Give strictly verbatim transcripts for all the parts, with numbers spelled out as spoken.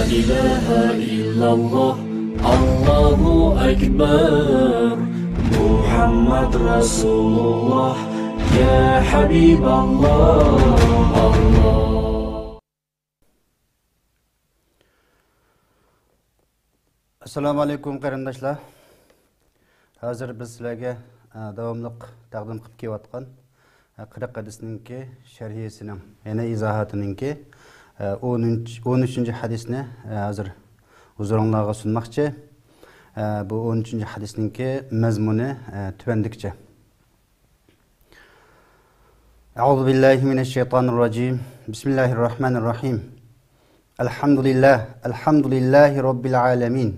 إله إلا الله، الله أكبر، محمد رسول الله، يا حبيب الله، الله. ئەسسالامۇ ئەلەيكۇم، قېرىنداشلار. ھازىر بىز سىلەرگە، ئە، داۋاملىق تەقدىم قىلىپ كېلىۋاتقان، ئە، قىرىق ھەدىسنىڭكى شەرھىسىنىڭ، يەنى ئىزاھاتىنىڭكى، ئە، ئونىنچى، ئون ئۈچىنچى ھەدىسنى، ئە، ھازىر ھۇزۇرۇڭلارغا سۇنماقچى. ئە، بۇ ئون ئۈچىنچى ھەدىسنىڭكى مەزمۇنى، ئە، تۆۋەندىكىچە. أعوذ بالله من الشيطان الرجيم. بسم الله الرحمن الرحيم. الحمد لله، الحمد لله رب العالمين.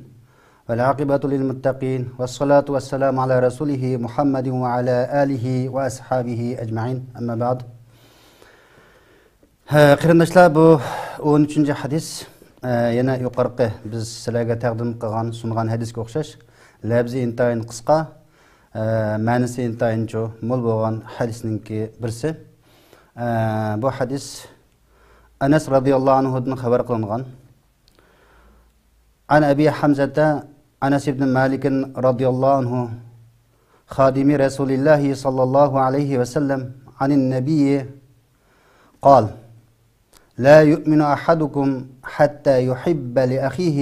والعاقبة للمتقين، والصلاة والسلام على رسوله محمد وعلى آله وأصحابه أجمعين. أما بعد. ھە، قېرىنداشلار، بۇ ئون ئۈچىنچى ھەدىس، ئە، يەنە يۇقىرىقى بىز سىلەرگە تەقدىم قىلغان، سۇنغان ھەدىسكە ئوخشاش، لەپزى ئىنتايىن قىسقا، ئە، مەنىسى ئىنتايىنچۇ مول بولغان ھەدىسنىڭكى بىرسى. ئە، بۇ ھەدىس ئەنەس رەزىياللاھۇ ئەنھۇدىن خەۋەر قىلىنغان. عن أبي حمزة أنس بن مالك رضي الله عنه خادم رسول الله صلى الله عليه وسلم عن النبي قال: لا يؤمن أحدكم حتى يحب لأخيه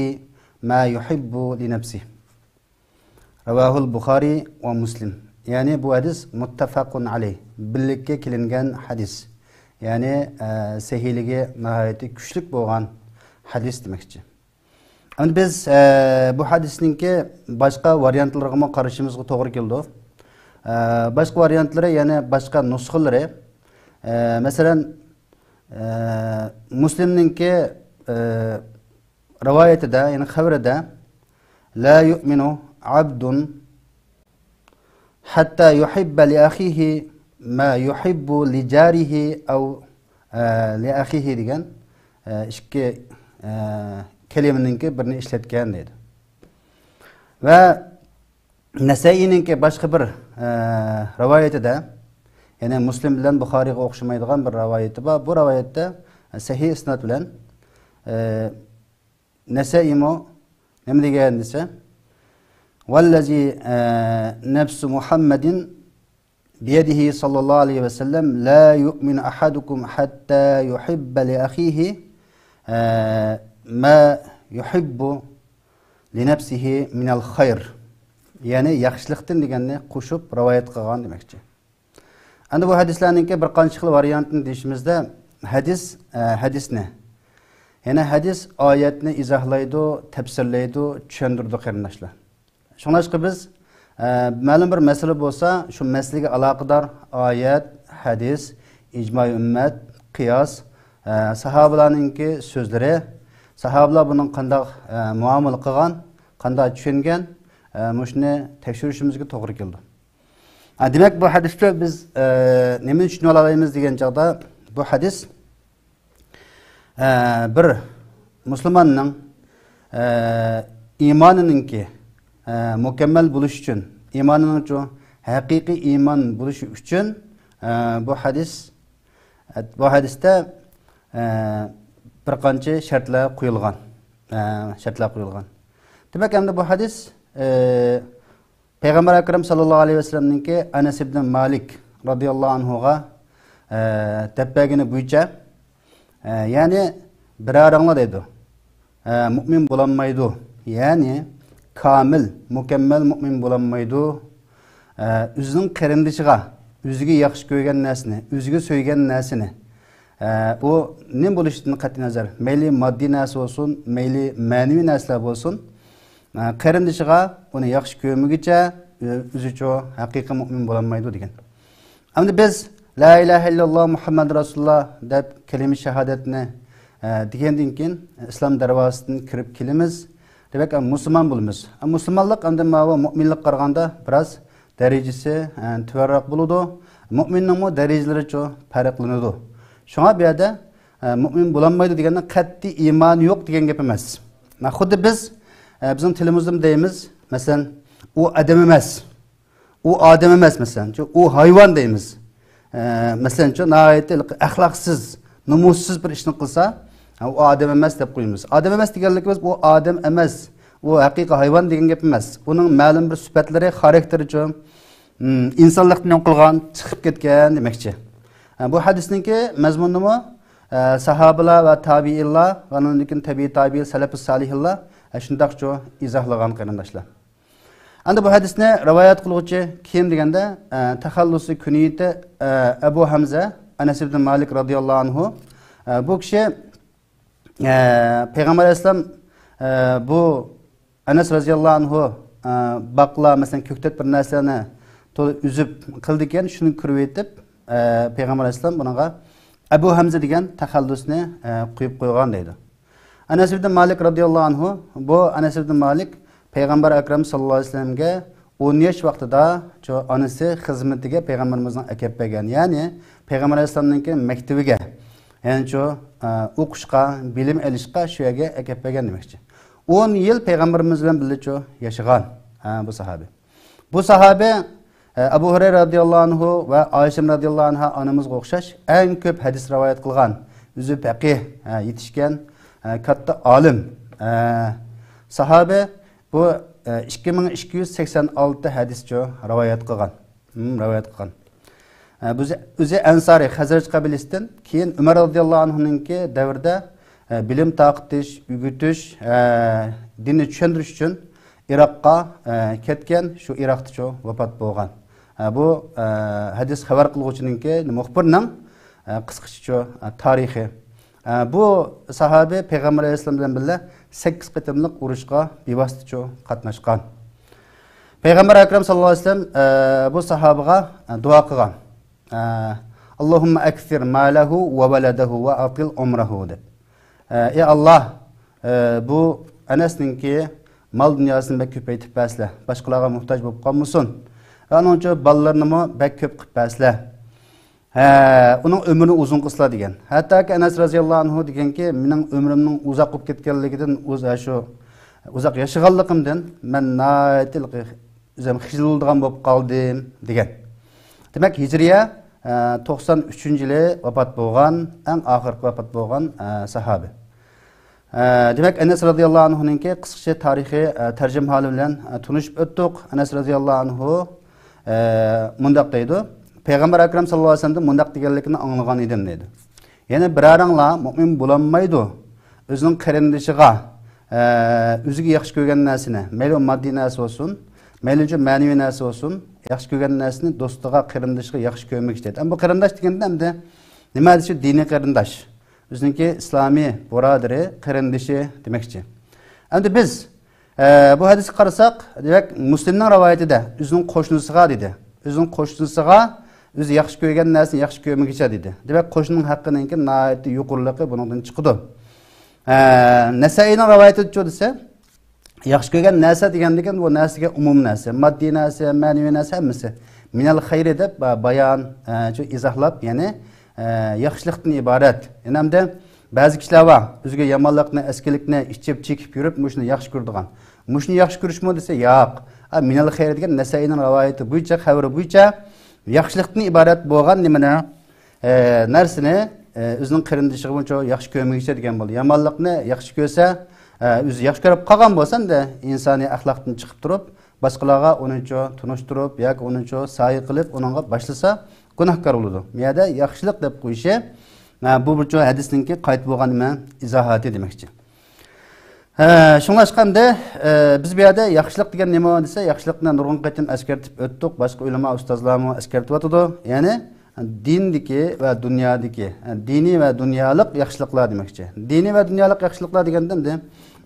ما يحب لنفسه. رواه البخاري ومسلم. يەنى بۇ ھەدىس مۇتتەفەقۇن ئەلەيھ، بىرلىككە كېلىنگەن ھەدىس. يەنى، ئە، سەھىھلىكى ناھايىتى كۈچلۈك بولغان ھەدىس دېمەكچى. ئەمدى بىز، ئە، بۇ ھەدىسنىڭكى باشقا ۋارىيانتلىرىغىمۇ قارىشىمىزغا توغرا كېلىدۇ. ئە، باشقا ۋارىيانتلىرى، يەنى باشقا نۇسخىلىرى، ئە، مەسىلەن، ئە، مۇسلىمنىڭكى، ئە، رىۋايىتىدە، يەنى خەۋىرىدە، لا يؤمن عبد حتى يحب لأخيه ما يحب لجاره أو، ئە، لأخيه دېگەن، ئە، ئىككى، ئە، كەلىمىنىڭكى بىرىنى ئىشلەتكەن دەيدۇ. ۋە نەسەئىينىڭكى باشقا بىر، ئە، رىۋايىتىدە، يەنى مۇسلىم بىلەن بۇخارىغا ئوخشىمايدىغان بىر رىۋايىتى بار. بۇ رىۋايەتتە، ئە، سەھىھ ئىسناد بىلەن، ئە، نەسەئىمۇ نېمە دېگەن دېسە، والذي، ئە، نفس محمد بيده صلى الله عليه وسلم، لا يؤمن أحدكم حتى يحب لأخيه، ئە، ما يحب لنفسه من الخير. يەنى ياخشىلىقتىن دېگەننى قوشۇپ رىۋايەت قىلغان دېمەكچى. ئەمدى بۇ ھەدىسلەرنىڭكى بىر قانچە خىل ۋارىيانتىنى دېيىشىمىزدە، ھەدىس، ئە، ھەدىسنى، يەنى ھەدىس ئايەتنى ئىزاھلايدۇ، تەپسىرلەيدۇ، چۈشەندۈرىدۇ قېرىنداشلار. شۇڭلاشقا بىز، ئە، مەلۇم بىر مەسىلە بولسا، شۇ مەسىلىگە ئالاقىدار ئايەت، ھەدىس، ئىجمائى ئۈممەت، قىياس، ئە، ساھابىلارنىڭكى سۆزلىرى، ساھابىلار بۇنىڭغا قانداق، ئە، مۇئامىلە قىلغان، قانداق چۈشەنگەن، ئە، مۇشۇنى تەكشۈرۈشىمىزگە توغرا كېلىدۇ. ھە، دېمەك، بۇ ھەدىستە بىز، ئە، نېمىنى چۈشىنىۋالالايمىز دېگەن چاغدا، بۇ ھەدىس، ئە، بىر مۇسۇلماننىڭ، ئە، ئىمانىنىڭكى، ئە، مۇكەممەل بولۇشى ئۈچۈن، ئىمانىنىڭچۇ ھەقىقىي ئىمان بولۇشى ئۈچۈن، ئە، بۇ ھەدىس، ئە، بۇ ھەدىستە، ئە، بىر قانچە شەرتلەر قويۇلغان، ئە، شەرتلەر قويۇلغان. دېمەك، ئەمدى بۇ ھەدىس، ئە، پەيغەمبەر ئەكرەم ساللاللاھۇ ئەلەيھى ۋەسەللەمنىڭكى ئەنەس ئىبن مالىك رازىياللاھۇ ئەنھۇغا، ئە، دەپ بەرگىنى بويىچە، ئە، يەنى بىرەرىڭلار دەيدۇ، ئە، مۇئمىن بولالمايدۇ. يەنى كامىل، مۇكەممەل مۇئمىن بولالمايدۇ. ئە، ئۆزىنىڭ قېرىندىشىغا، ئۆزىگە ياخشى كۆرگەن نەرسىنى، ئۆزىگە سۆيگەن نەرسىنى، ئە، ئۇ نېمە بولۇشىدىن قەتئىينەزەر، مەيلى ماددىي نەرسە بولسۇن، مەيلى مەنىۋى نەرسىلەر بولسۇن، ئە، قېرىندىشىغا ئۇنى ياخشى كۆرمىگۈچە، ئۆ-، ئۆزىچۇ ھەقىقىي مۇئمىن بولالمايدۇ دېگەن. ئەمدى بىز لا ئىلاھە ئىللاللا مۇھەممەد رەسۇلۇللا دەپ كەلىمە شاھادەتنى، ئە، دېگەندىن كېيىن ئىسلام دەرۋازىسىدىن كىرىپ كېلىمىز. دېمەك، ئە، مۇسۇلمان بولىمىز. ئە، مۇسۇلمانلىق ئەمدى ماۋۇ مۆمىنلىككە قارىغاندا بىراز دەرىجىسى، ئە، تۆۋەنرەك بولىدۇ. مۆمىننىڭمۇ دەرىجىلىرىچۇ پەرقلىنىدۇ. شۇڭا بۇ يەردە، ئە، مۆمىن بولالمايدۇ دېگەندە قەتئىي ئىمانى يوق دېگەن گەپ ئەمەس. مانا خۇددى بىز، ئە، بىزنىڭ تىلىمىزدىمۇ دەيمىز، مەسىلەن، ئۇ ئادەم ئەمەس. ئۇ ئادەم ئەمەس، مەسىلەن، چۈ-، ئۇ ھايۋان دەيمىز. ئە، مەسىلەن، چۈ-، ناھايىتى ئەخلاقسىز، نومۇسسىز بىر ئىشنى قىلسا، ھە، ئۇ ئادەم ئەمەس دەپ قويىمىز. ئادەم ئەمەس دېگەنلىكىمىز، ئۇ ئادەم ئەمەس. ئۇ ھەقىقىي ھايۋان دېگەن گەپ ئەمەس. ئۇنىڭ مەلۇم بىر سۈپەتلىرى، خاراكتېرىچۇ، ئىم، ئىنسانلىقتىن يان قىلغان، چىقىپ كەتكەن دېمەكچى. ھە، بۇ ھەدىسنىڭكى مەزمۇنىمۇ، ھە، ساھابىلار ۋە تابىئىنلار ۋە ئاندىن كېيىن تەبىئىي تابىئىن، سەلەپۇس سالىھىنلار، ھە، شۇنداقچۇ ئىزاھلىغان قېرىنداشلار. ئەمدى بۇ ھەدىسنى رىۋايەت قىلغۇچى كىم دېگەندە، ئە، تەخەللۇسى كۈنىيىتى، ئە، ئەبۇ ھەمزە، ئەنەس ئىبن مالىك رازىياللاھۇ ئەنھۇ. ئە، بۇ كىشى، ئە، پەيغەمبەر ئەلەيھىسسالام، ئە، بۇ ئەنەس رازىياللاھۇ ئەنھۇ، ئە، باقلا، مەسىلەن، كۆكتات بىر نەرسىلەرنى تولا ئۈزۈپ قىلىدىكەن، شۇنى كۆرۈۋېتىپ، ئە، پەيغەمبەر ئەلەيھىسسالام بۇنىڭغا ئەبۇ ھەمزە دېگەن تەخەللۇسنى، ئە، قويۇپ قويغان دەيدۇ. ئەنەس ئىبن مالىك رازىياللاھۇ ئەنھۇ، بۇ ئەنەس ئىبن مالىك پەيغەمبەر ئەكرەم ساللاللاھۇ ئەلەيھى ۋەسەللەمگە ئون ياش ۋاقتىدا شۇ ئانىسى خىزمىتىگە پەيغەمبىرىمىزنىڭ ئەكەپ بەرگەن، يەنى پەيغەمبەر ئەلەيھىسسالامنىڭكى مەكتىۋىگە، يەنى شۇ، ئە، ئوقۇشقا، بىلىم ئېلىشقا شۇ يەرگە ئەكەپ بەرگەن دېمەكچى. ئون يىل پەيغەمبىرىمىز بىلەن بىللە شۇ ياشىغان، ھە، بۇ ساھابە. بۇ ساھابە، ئە، ئەبۇ ھۇرەيرە رازىياللاھۇ ئەنھۇ ۋە ئائىشە رازىياللاھۇ ئەنھا ئانىمىزغا ئوخشاش ئەڭ كۆپ ھەدىس رىۋايەت قىلغان، ئۆزى پەقىھ، ئە، يېتىشكەن، ئە، كاتتا ئالىم، ئە، ساھابە. بۇ، ئە، ئىككى مىڭ ئىككى يۈز سەكسەن ئالتە ھەدىسچۇ رىۋايەت قىلغان. ھىم، رىۋايەت قىلغان. ئە، بۇ ئۆزى، ئۆزى ئەنسارى، خەزرەج قەبىلىسىدىن، كېيىن ئۆمەر رازىياللاھۇ ئەنھۇنىڭكى دەۋرىدە، ئە، بىلىم تارقىتىش، ئۆگىتىش، ئە، دىننى چۈشەندۈرۈش ئۈچۈن ئىراققا، ئە، كەتكەن، شۇ ئىراقتىچۇ ۋاپات بولغان. ئە، بۇ، ئە، ھەدىس خەۋەر قىلغۇچىنىڭكى، مۇخبىرنىڭ، ئە، قىسقىچىچۇ، ئە، تارىخى. ئە، بۇ ساھابە پەيغەمبەر ئەلەيھىسسالام بىلەن بىللە سەككىز قېتىملىق ئۇرۇشقا بىۋاسىتىچۇ قاتناشقان. پەيغەمبەر ئەكرەم ساللاللاھۇ ئەلەيھى ۋەسەللەم، ئە، بۇ ساھابىغا، ئە، دۇئا قىلغان. ئە، «اللهم أكثر ماله وولده وأطل عمره» دەپ. ئە، ئى ئاللاھ، ئە، بۇ ئەنەسنىڭكى مال دۇنياسىنى بەك كۆپەيتىپ بەرسىلە، باشقىلارغا موھتاج بولۇپ قالمىسۇن. ۋە ئۇنىڭچۇ بالىلىرىنىمۇ بەك كۆپ قىلىپ بەرسىلە. ھە، ئۇنىڭ ئۆمرىنى ئۇزۇن قىلسىلا دېگەن. ھەتتاكى ئەنەس رازىياللاھۇ ئەنھۇ دېگەنكى، مېنىڭ ئۆمرۈمنىڭ ئۇزاق بولۇپ كەتكەنلىكىدىن، ئۇز-، ھە، شۇ ئۇزاق ياشىغانلىقىمدىن مەن ناھايىتى ئۆزۈم خىجىل بولىدىغان بولۇپ قالدىم دېگەن. دېمەك، ھىجرىيە، ئە، توقسان ئۈچىنچى يىلى ۋاپات بولغان، ئەڭ ئاخىرقى ۋاپات بولغان، ئە، ساھابە. ئە، دېمەك، ئەنەس رازىياللاھۇ ئەنھۇنىڭكى قىسقىچە تارىخىي، ئە، تەرجىمىھالى بىلەن، ئە، تونۇشۇپ ئۆتتۇق. ئەنەس رازىياللاھۇ ئەنھۇ، ئە، مۇنداق دەيدۇ، پەيغەمبەر ئەكرەم ساللاللاھۇ ئەلەيھى ۋەسەللەمدىن مۇنداق دېگەنلىكىنى ئاڭلىغان ئىدىم دەيدۇ. يەنى بىرەرىڭلار مۇئمىن بولالمايدۇ، ئۆزىنىڭ قېرىندىشىغا، ئە، ئۆزىگە ياخشى كۆرگەن نەرسىنى، مەيلى ئۇ ماددىي نەرسە بولسۇن، مەيلى شۇ مەنىۋى نەرسە بولسۇن، ياخشى كۆرگەن نەرسىنى دوستىغا، قېرىندىشىغا ياخشى كۆرمىگۈچە دەيدۇ. ئەمما بۇ قېرىنداش دېگەندە ئەمدى نېمە دېيىشى، دىنىي قېرىنداش. ئۆزىنىڭكى ئىسلامىي بۇرادىرى، قېرىندىشى دېمەكچى. ئەمدى بىز، ئە، بۇ ھەدىسكە قارىساق، دېمەك، مۇسلىمنىڭ رىۋايىتىدە ئۆزىنىڭ قوشنىسىغا دېدى. ئۆزىنىڭ قوشنىسىغا ئۆزى ياخشى كۆرگەن نەرسىنى ياخشى كۆرمىگۈچە دېدى. دېمەك، قوشنىنىڭ ھەققىنىڭكى ناھايىتى يۇقىرىلىقى بۇنىڭدىن چىقىدۇ. ئە، نەسەئىنىڭ رىۋايىتىدىچۇ دېسە، ياخشى كۆرگەن نەرسە دېگەندىكىن، بۇ نەرسىگە ئومۇمىي نەرسە، ماددىي نەرسە، مەنىۋى نەرسە ھەممىسى. مىنەل خەيرى دەپ، ئە، بايان، ئە، شۇ ئىزاھلاپ، يەنى، ئە، ياخشىلىقتىن ئىبارەت. يەنە ئەمدى بەزى كىشىلەر بار، ئۆزىگە يامانلىقنى، ئەسكىلىكنى ئىچىپ، چېكىپ يۈرۈپ، مۇشۇنى ياخشى كۆرىدىغان. مۇشۇنى ياخشى كۆرۈشمۇ دېسە، ياق. ئە، مىنەل خەيرى دېگەن نەسەئىنىڭ رىۋايىتى بويىچە، خەۋىرى بويىچە، ياخشىلىقتىن ئىبارەت بولغان نېمىنى، ئە، نەرسىنى، ئە، ئۆزىنىڭ قېرىندىشىغىمۇ ياخشى كۆرمىگۈچە دېگەن بولدى. يامانلىقنى ياخشى كۆرسە، ئە، ئۆزى ياخشى كۆرۈپ قالغان بولسا، ئەمدى ئىنسانىي ئەخلاقتىن چىقىپ تۇرۇپ، باشقىلارغا ئۇنىچۇ تونۇشتۇرۇپ ياكى ئۇنىچۇ سايە قىلىپ، ئۇنىڭغا باشلىسا، گۇناھكار بولىدۇ. بۇ يەردە ياخشىلىق دەپ قويۇشى، ئە، بۇ بىرچۇ ھەدىسنىڭكى قايتا بولغان نېمە؟ ئىزاھاتى دېمەكچى. ھە، شۇڭلاشقاندا، ئە، بىز بۇ يەردە ياخشىلىق دېگەن نېمە دېسە، ياخشىلىقنى نۇرغۇن قېتىم ئەسكەرتىپ ئۆتتۇق، باشقا ئۆلىما ئۇستازلارمۇ ئەسكەرتىۋاتىدۇ. يەنى دىندىكى ۋە دۇنيادىكى، دىنىي ۋە دۇنيالىق ياخشىلىقلار دېمەكچى. دىنىي ۋە دۇنيالىق ياخشىلىقلار دېگەندە، ئەمدى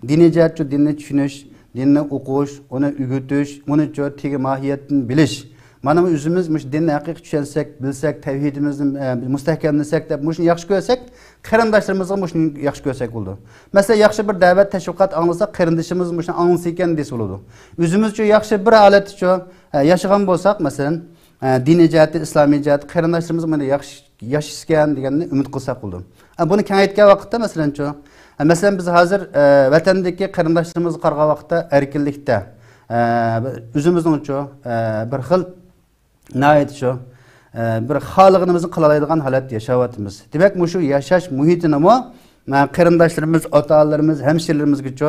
دىنىي جەھەتتە دىننى چۈشىنىش، دىننى ئوقۇش، ئۇنى ئۆگىتىش، ئۇنى چۆ-، تېگى ماھىيەتتىن بىلىش. مانا بۇ ئۆزىمىز مۇشۇ دىننى ھەقىقىي چۈشەنسەك، بىلسەك، تەۋھىدىمىزنى، ئە، مۇستەھكەملىسەك دەپ مۇشۇنى ياخشى كۆرسەك، قېرىنداشلىرىمىزغا مۇشۇنى ياخشى كۆرسەك بولىدۇ. مەسىلەن، ياخشى بىر دەۋەت، تەشۋىقات ئاڭلىساق، قېرىندىشىمىز مۇشۇنى ئاڭلىسا ئىكەن دېسە بولىدۇ. ئۆزىمىزچۇ ياخشى بىر ھالەتتىچۇ، ئە، ياشىغان بولساق، مەسىلەن، ئە، دىنىي جەھەتتە، ئىسلامىي جەھەتتە قېرىنداشلىرىمىز مانا ياخشى ياشىسىكەن دېگەننى ئۈمىد قىلساق بولىدۇ. ئە، بۇنى كېڭەيتكەن ۋاقىتتا، مەسىلەنچۇ، ئە، مەسىلەن، بىز ھازىر، ئە، ۋەتەندىكى قېرىنداشلىرىمىزغا قارىغان ۋاقىتتا ئەركىنلىكتە، ئە، ئۆزىمىزنىڭچۇ، ئە، بىر خىل ناھايىتى شۇ، ئە، بىر خالىغىنىمىزنى قىلالايدىغان ھالەتتە ياشاۋاتىمىز. دېمەك، مۇشۇ ياشاش مۇھىتىنىمۇ مە، قېرىنداشلىرىمىز، ئاتا-ئانىلىرىمىز، ھەمشىرىلىرىمىزگىچۇ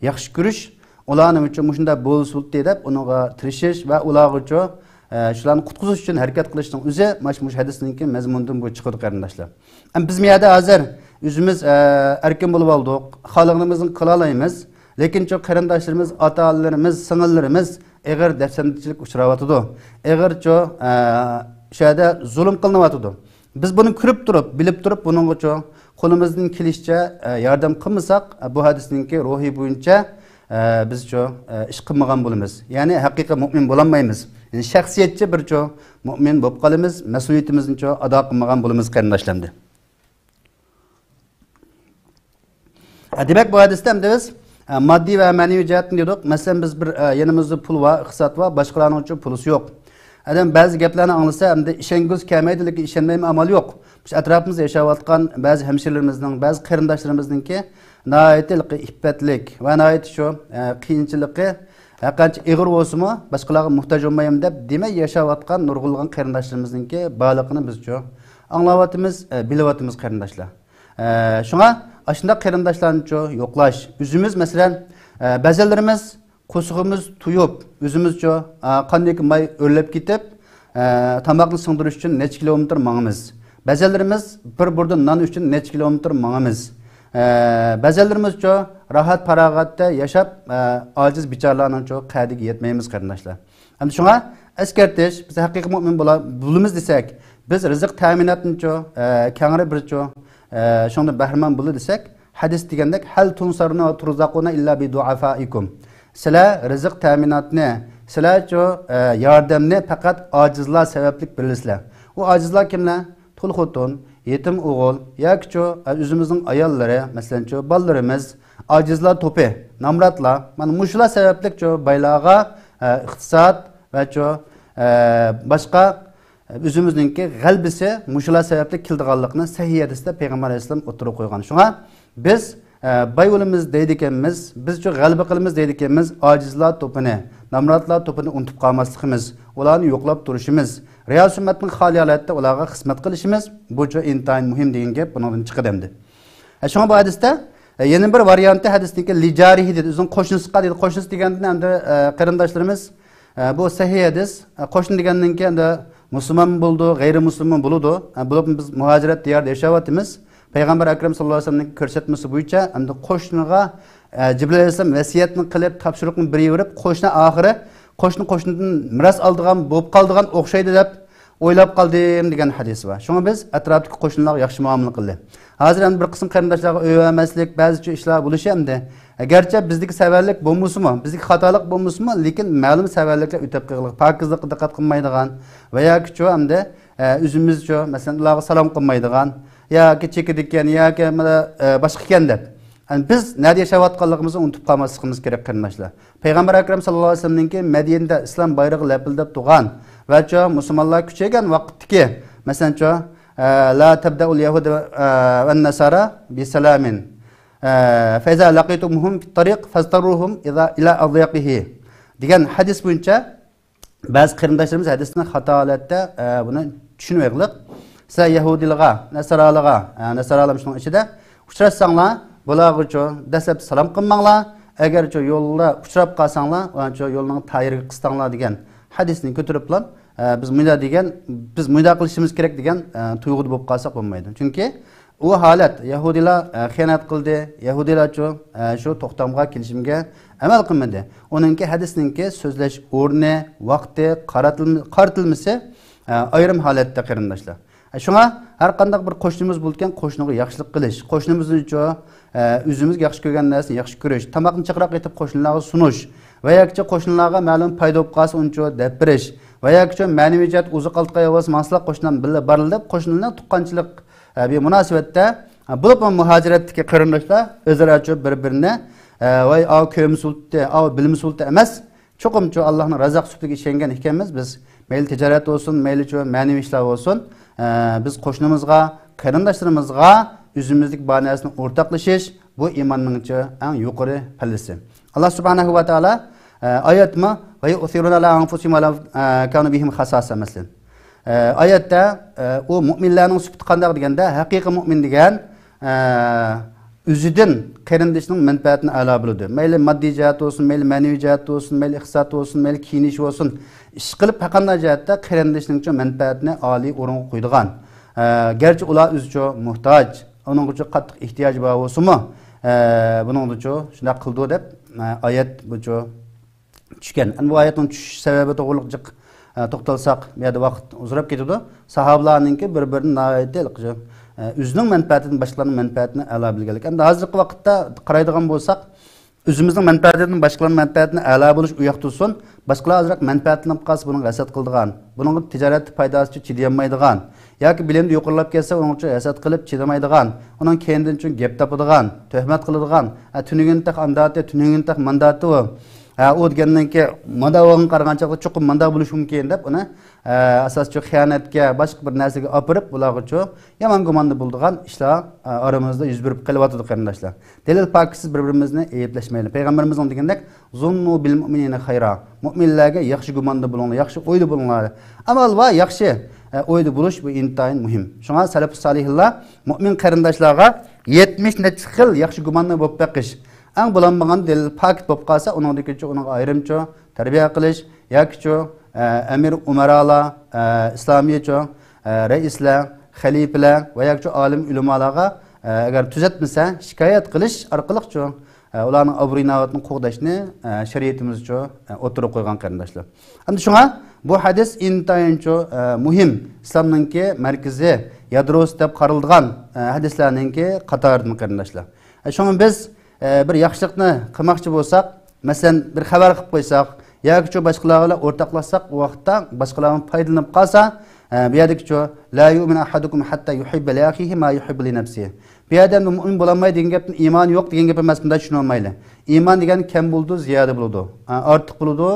ياخشى كۆرۈش، ئۇلارنىڭچۇ مۇشۇنداق بولسۇن دەپ ئۇنىڭغا تىرىشىش ۋە ئۇلارغىچۇ، ئە، شۇلارنى قۇتقۇزۇش ئۈچۈن ھەرىكەت قىلىشنىڭ ئۆزى ماش-، مۇشۇ ھەدىسنىڭكى مەزمۇنىدىن بۇ چىقىدۇ، قېرىنداشلار. ئەمما بىز مۇ يەردە ھازىر ئۆزىمىز، ئە، ئەركىن بولۇۋالدۇق، خالىغىنىمىزنى قىلالايمىز. لېكىنچۇ قېرىنداشلىرىمىز، ئاتا-ئانىلىرىمىز، سىڭىللىرىمىز ئېغىر دەپسەندىچىلىككە ئۇچراۋاتىدۇ. ئېغىرچۇ، ئە، شۇ يەردە زۇلۇم قىلىنىۋاتىدۇ. بىز بۇنى كۆرۈپ تۇرۇپ، بىلىپ تۇرۇپ، بۇنىڭغىچۇ قولىمىزدىن كېلىشىچە، ئە، ياردەم قىلمىساق، ئە، بۇ ھەدىسنىڭكى روھى بويىچە، ئە، بىزچۇ، ئە، ئىش قىلمىغان بولىمىز. يەنى ھەقىقىي مۆمىن بولالمايمىز. يەنى شەخسىيەتچە بىرچۇ مۆمىن بولۇپ قالىمىز، مەسئۇلىيىتىمىزنىچۇ ئادا قىلمىغان بولىمىز، قېرىنداشلار. ئە، دېمەك، بۇ ھەدىستە ئەمدى بىز، ئە، ماددىي ۋە مەنىۋى جەھەتتىن دېدۇق. مەسىلەن، بىز بىر، ئە، يېنىمىزدا پۇل بار، ئىقتىساد بار، باشقىلارنىڭچۇ پۇلىسى يوق. ئادەم بەزى گەپلەرنى ئاڭلىسا، ئەمدى ئىشەنگۈسى كەلمەيدۇ، لېكىن ئىشەنمەيمۇ ئامال يوق. مۇشۇ ئەتراپىمىزدا ياشاۋاتقان بەزى ھەمشىرىلىرىمىزنىڭ، بەزى قېرىنداشلىرىمىزنىڭكى ناھايىتى ئىپپەتلىك ۋە ناھايىتى شۇ، ئە، قىيىنچىلىقى ھەرقانچە ئېغىر بولسىمۇ، باشقىلارغا موھتاج بولمايمەن دەپ دېمەي ياشاۋاتقان نۇرغۇنلىغان قېرىنداشلىرىمىزنىڭكى بارلىقىنى بىزچۇ ئاڭلاۋاتىمىز، ئە، بىلىۋاتىمىز، قېرىنداشلار. ئە، شۇڭا ئاشۇنداق قېرىنداشلارنىچۇ يوقلاش. ئۆزىمىز، مەسىلەن، ئە، بەزەنلىرىمىز قورسىقىمىز تويۇپ، ئۆزىمىزچۇ، ئە، قاندىكى ماي ئۆرلەپ كېتىپ، ئە، تاماقنى سىڭدۈرۈش ئۈچۈن نەچچە كىلومېتىر ماڭىمىز. بەزەنلىرىمىز بىر بۇردا نان ئۈچۈن نەچچە كىلومېتىر ماڭىمىز. ئە، بەزەنلىرىمىزچۇ راھەت-پاراغەتتە ياشاپ، ئە، ئاجىز بىچارىلارنىڭچۇ قەدرىگە يەتمەيمىز، قېرىنداشلار. ئەمدى شۇڭا ئەسكەرتىش، بىز ھەقىقىي مۆمىن بولا-، بولىمىز دېسەك، بىز رىزىق تەمىناتنىچۇ، ئە، كەڭرى بىرچۇ، ئە، شۇندىن بەھرىمەن بولىدۇ دېسەك، ھەدىس دېگەندەك، «ھەل تۇنسارۇنە ۋە تۇرزاقۇنە ئىللا بىدۇئەفائىكۇم.» سىلەر رىزىق تەمىناتنى، سىلەرچۇ، ئە، ياردەمنى پەقەت ئاجىزلار سەۋەبلىك بېرىلىسىلەر. ئۇ ئاجىزلار كىملەر؟ تۇل خوتۇن، يېتىم ئوغۇل ياكىچۇ، ئە، ئۆزىمىزنىڭ ئاياللىرى، مەسىلەنچۇ، بالىلىرىمىز، ئاجىزلار توپى، نامراتلار، مانا مۇشۇلار سەۋەبلىكچۇ بايلارغا، ئە، ئىقتىساد ۋەچۇ، ئە، باشقا، ئە، ئۆزىمىزنىڭكى غەلىبىسى مۇشۇلار سەۋەبلىك كېلىدىغانلىقىنى سەھىھ ھەدىستە پەيغەمبەر ئەلەيھىسسالام ئوتتۇرىغا قويغان. شۇڭا بىز، ئە، باي بولىمىز دەيدىكەنمىز، بىزچۇ غەلىبە قىلىمىز دەيدىكەنمىز، ئاجىزلار توپىنى، نامراتلار توپىنى ئۇنتۇپ قالماسلىقىمىز، ئۇلارنى يوقلاپ تۇرۇشىمىز، رىياسىي خىزمەتنىڭ خالىي ھالەتتە ئۇلارغا خىزمەت قىلىشىمىز، بۇچۇ ئىنتايىن مۇھىم دېگەن گەپ بۇنىڭدىن چىقىدۇ ئەمدى. ئە، شۇڭا بۇ ھەدىستە، ئە، يەنە بىر ۋارىيانتى ھەدىستىكى لىجارىھى دېدى، ئۆزىنىڭ قوشنىسىغا دېدى. قوشنىسى دېگەندىن ئەمدى، ئە، قېرىنداشلىرىمىز، ئە، بۇ سەھىھ ھەدىس. ئە، قوشنا دېگەندىن كېيىن ئەمدى مۇسۇلمانمۇ بولىدۇ، غەيرىي مۇسۇلمانمۇ بولىدۇ. ئە، بولۇپمۇ بىز مۇھاجىرەت دىيارىدا ياشاۋاتىمىز. پەيغەمبەر ئەكرەم ساللاللاھۇ ئەلەيھى ۋەسەللەمنىڭ كۆرسەتمىسى بويىچە ئەمدى قوشنىغا، ئە، جىبرىئىل ئەلەيھىسسالام ۋەسىيەتنى قىلىپ، تاپشۇرۇقنى بېرىۋېرىپ، قوشنا ئاخىرى قوشنا قوشنىدىن مىراس ئالىدىغان بولۇپ قالىدىغان ئوخشايدۇ دەپ ئويلاپ قالدىم دېگەن ھەدىس بار. شۇڭا بىز ئەتراپتىكى قوشنىلارغا ياخشى مۇئامىلە قىلدى. ھازىر ئەمدى بىر قىسىم قېرىنداشلارغا ئۆي بەرمەسلىك، بەزىچۇ ئىشلار بولۇشى ئەمدى. ئەگەرچە بىزدىكى سەۋەنلىك بولمىسىمۇ، بىزدىكى خاتالىق بولمىسىمۇ، لېكىن مەلۇم سەۋەنلىكلەر ئۆتەپ قېلىدۇ. پاكىزلىققا دىققەت قىلمايدىغان ۋە ياكىچۇ ئەمدى، ئە، ئۆزىمىزچۇ، مەسىلەن، ئۇلارغا سالام قىلمايدىغان ياكى چېكىدىكەن ياكى، ئە، باشقىكەن دەپ. يەنى بىز نەدە ياشاۋاتقانلىقىمىزنى ئۇنتۇپ قالماسلىقىمىز كېرەك، قېرىنداشلار. پەيغەمبەر ئەكرەم ساللاللاھۇ ئەلەيھى ۋەسەللەمنىڭكى مەدىنىدە ئىسلام بايرىقى لەپىلدەپ تۇرغان ۋەچۇ مۇسۇلمانلار كۈچەيگەن ۋاقىتتىكى، مەسىلەنچۇ، ئە، لا تەبدەئۇل يەھۇدە، ئە، ۋەن نەسارا بىسالامىن. ئە، فەئىزا لەقىتۇمۇھۇم فىت تەرىق فەزتەررۇھۇم ئىلا، ئىلا ئەضيەقىھى دېگەن ھەدىس بويىچە بەزى قېرىنداشلىرىمىز ھەدىسنى خاتا ھالەتتە، ئە، بۇنى چۈشىنىۋېلىق. سىلەر يەھۇدىيلارغا، نەسارالارغا، ئە، نەسارالار شۇنىڭ ئىچىدە ئۇچراشساڭلار، بۇلارغىچۇ دەسلەپتە سالام قىلماڭلار. ئەگەرچۇ يولدا ئۇچراپ قالساڭلار، ئۇلارنىڭچۇ يولنىڭ تايىرىغا قىستاڭلار دېگەن ھەدىسنى كۆتۈرۈپلا، ئە، بىز مۇنداق دېگەن، بىز مۇنداق قىلىشىمىز كېرەك دېگەن، ئە، تۇيغۇدا بولۇپ قالساق بولمايدۇ. چۈنكى ئۇ ھالەت، يەھۇدىيلار، ئە، خىيانەت قىلدى، يەھۇدىيلارچۇ، ئە، شۇ توختامغا كېلىشىمگە ئەمەل قىلمىدى. ئۇنىڭكى ھەدىسنىڭكى سۆزلەش ئورنى، ۋاقتى، قارىتىلما-، قارىتىلمىسى، ئە، ئايرىم ھالەتتە، قېرىنداشلار. ئە، شۇڭا ھەر قانداق بىر قوشنىمىز بولىدىكەن، قوشنىغا ياخشىلىق قىلىش، قوشنىمىزنىچۇ، ئە، ئۆزىمىزگە ياخشى كۆرگەن نەرسىنى ياخشى كۆرۈش، تاماقنى جىقراق ئېتىپ قوشنىلارغا سۇنۇش ۋە ياكىچۇ قوشنىلارغا مەلۇم پايدا بولۇپ قالسا ئۇنىچۇ دەپ بېرىش ۋە ياكىچۇ مەنىۋى جەھەت ئوزۇق ئالتە قايا بولسا ماڭسىلا قوشنىلار بىللە بارلا دەپ قوشنىلارنىڭ تۇغقانچىلىق، ئە، بىر مۇناسىۋەتتە، ئە، بولۇپمۇ مۇھاجىرەتتىكى قېرىنداشلار ئۆزئاراچۇ بىر-بىرىنى، ئە، ۋاي ئاۋۇ كۆرمىسە بولاتتى، ئاۋۇ بىلمىسە بولاتتى ئەمەس. چوقۇمچۇ ئاللاھنىڭ رازاق سۈپىتىگە ئىشەنگەن ئىكەنمىز بىز. مەيلى تىجارەت بولسۇن، مەيلىچۇ مەنىۋى ئىشلار بولسۇن، ئە، بىز قوشنىمىزغا، قېرىنداشلىرىمىزغا ئۆزىمىزدىكى بار نەرسىنى ئورتاقلىشىش، بۇ ئىماننىڭچۇ ئەڭ يۇقىرى پەللىسى. ئاللاھ سۇبھانەھۇ ۋە تائالا، ئە، ئايەتمۇ، «ۋە يۇئسىرۇنە ئەلا ئەنفۇسىھىم ۋەلەۋ، ئە، كانە بىھىم خاساسە» مەسىلەن. ئە، ئايەتتە، ئە، ئۇ مۆمىنلەرنىڭ سۈپىتى قانداق دېگەندە، ھەقىقىي مۆمىن دېگەن، ئە، ئۆزىدىن قېرىندىشىنىڭ مەنپەئەتىنى ئەلا بىلىدۇ. مەيلى ماددىي جەھەتتە بولسۇن، مەيلى مەنىۋى جەھەتتە بولسۇن، مەيلى ئىقتىسادتا بولسۇن، مەيلى كىيىنىش بولسۇن، ئىشقىلىپ ھەرقانداق جەھەتتە قېرىندىشىنىڭچۇ مەنپەئەتىنى ئالىي ئورۇنغا قويىدىغان. ئە، گەرچە ئۇلار ئۆزىچۇ موھتاج، ئۇنىڭغىچۇ قاتتىق ئېھتىياجى بار بولسىمۇ، ئە، بۇنىڭدىچۇ شۇنداق قىلىدۇ دەپ، ئە، ئايەت بۇچۇ چۈشكەن. ئەمدى بۇ ئايەتنىڭ چۈشۈش سەۋەبى توغرىلىق جىق، ئە، توختالساق، بۇ يەردە ۋاقىت ئۇزىراپ كېتىدۇ. ساھابىلارنىڭكى بىر-بىرىدىن ناھايىتى، ئە، ئۆزىنىڭ مەنپەئەتىدىن باشقىلارنىڭ مەنپەئەتىنى ئەلا بىلگەنلىك. ئەمدى ھازىرقى ۋاقىتتا قارايدىغان بولساق، ئۆزىمىزنىڭ مەنپەئەتىدىن باشقىلارنىڭ مەنپەئەتىنى ئەلا بولۇش ئۇ ياقتا تۇرسۇن، باشقىلار ئازراق مەنپەئەتلىنىپ قالسا، بۇنىڭغا ھەسەت قىلىدىغان، بۇنىڭغا تىجارەتتە پايداسىچۇ چىدىيالمايدىغان، ياكى بىلىمدە يۇقىرىلاپ كەتسە، ئۇنىڭغىچۇ ھەسەت قىلىپ چىدىمايدىغان، ئۇنىڭ كەينىدىنچۇ گەپ تاپىدىغان، تۆھمەت قىلىدىغان، ھە، تۈنۈگۈن تېخى ئانداتى، تۈنۈگۈن تېخى مانداتى ئۇ. ھە، ئۇ دېگەندىن كېيىن مانداق بولغان قارىغان چاغدا چوقۇم مانداق بولۇشى مۇمكىن دەپ، ئۇنى، ئە، ئاساسچۇ خىيانەتكە، باشقا بىر نەرسىگە ئاپىرىپ، ئۇلارغىچۇ يامان گۇماندا بولىدىغان ئىشلار، ئە، ئارىمىزدا يۈز بېرىپ قېلىۋاتىدۇ، قېرىنداشلار. دەلىل پاكىتسىز بىر-بىرىمىزنى ئەيىبلەشمەيلى. پەيغەمبىرىمىزنىڭ دېگەندەك، «زۇننۇ بىل مۇئمىنىنە خەيرا.» مۇئمىنلەرگە ياخشى گۇماندا بولۇڭلار، ياخشى ئويدا بولۇڭلار. ئامال بار، ياخشى، ئە، ئويدا بولۇش بۇ ئىنتايىن مۇھىم. شۇڭا سەلەفۇس سالىھىنلار مۇئمىن قېرىنداشلارغا يەتمىش نەچچە خىل ياخشى گۇماندا بولۇپ بېقىش. ئەڭ بولالمىغان دەلىل پاكىت بولۇپ قالسا، ئۇنىڭدىكىچۇ ئۇنىڭغا ئايرىمچۇ تەربىيە قىلىش ياكىچۇ، ئە، ئەمىر ئۇمارالار، ئە، ئىسلامىيچۇ، ئە، رەئىسلەر، خەلىپىلەر ۋە ياكىچۇ ئالىم ئۆلىمالارغا، ئە، ئەگەر تۈزەتمىسە، شىكايەت قىلىش ئارقىلىقچۇ، ئە، ئۇلارنىڭ ئابرۇي-ئىناۋىتىنى قوغداشنى، ئە، شەرىئىتىمىزچۇ، ئە، ئوتتۇرىغا قويغان، قېرىنداشلار. ئەمدى شۇڭا بۇ ھەدىس ئىنتايىنچۇ، ئە، مۇھىم. ئىسلامنىڭكى مەركىزى، يادروسى دەپ قارىلىدىغان، ئە، ھەدىسلەرنىڭكى قاتارىدىن، قېرىنداشلار. ئە، شۇڭا بىز، ئە، بىر ياخشىلىقنى قىلماقچى بولساق، مەسىلەن، بىر خەۋەر قىلىپ قويساق ياكىچۇ باشقىلار بىلەن ئورتاقلاشساق، ئۇ ۋاقىتتا باشقىلار پايدىلىنىپ قالسا، ئە، بۇ يەردىكىچۇ، «لا يؤمن أحدكم حتى يحب لأخيه ما يحب لنفسه.» بۇ يەردە ئەمدى مۇئمىن بولالمايدۇ دېگەن گەپتىن ئىمان يوق دېگەن گەپ ئەمەس، بۇنداق چۈشىنىۋالمايلى. ئىمان دېگەن كەم بولىدۇ، زىيادە بولىدۇ. ئە، ئارتۇق بولىدۇ،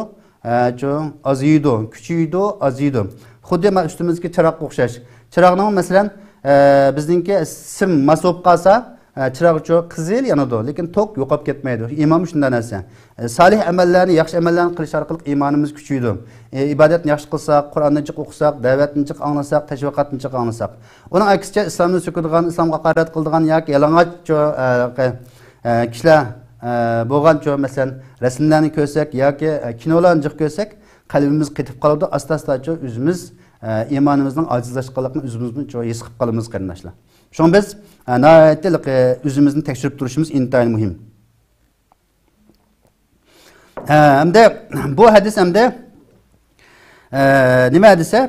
ئە، چۇ، ئازىيىدۇ، كۈچىيىدۇ. خۇددى مانا ئۈستىمىزدىكى چىراغقا ئوخشاش. چىراغنىڭ، مەسىلەن، ئە، بىزنىڭكى سىم ماس بولۇپ قالسا، ئە، چىراغچۇ قىزىل يانىدۇ، لېكىن توك يوقاپ كەتمەيدۇ. ئىمانمۇ شۇنداق نەرسە. ئە، سالىھ ئەمەللەرنى، ياخشى ئەمەللەرنى قىلىش ئارقىلىق ئىمانىمىز كۈچىيىدۇ. ئە، ئىبادەتنى ياخشى قىلساق، قۇرئاننى جىق ئوقۇساق، دەۋەتنى جىق ئاڭلىساق، تەشۋىقاتنى جىق ئاڭلىساق. ئۇنىڭ ئەكسىچە، ئىسلامنى سۆكىدىغان، ئىسلامغا ھاقارەت قىلىدىغان ياكى يالىڭاچچۇ، ئە، قە-، ئە، كىشىلەر، ئە، بولغانچۇ، مەسىلەن، رەسىملەرنى كۆرسەك ياكى، ئە، كىنولارنى جىق كۆرسەك، قەلبىمىز قېتىپ قالىدۇ، ئاستا-ئاستاچۇ ئۆزىمىز، ئە، ئىمانىمىزنىڭ ئاجىزلاشقانلىقىنى ئۆزىمىزمۇچۇ ھېس قىلىپ قالىمىز، قېرىنداشلار. شۇڭا بىز، ئە، ناھايىتى، ئە، ئۆزىمىزنى تەكشۈرۈپ تۇرۇشىمىز ئىنتايىن مۇھىم. ئە، ئەمدى بۇ ھەدىس ئەمدى، ئە، نېمە دېسە،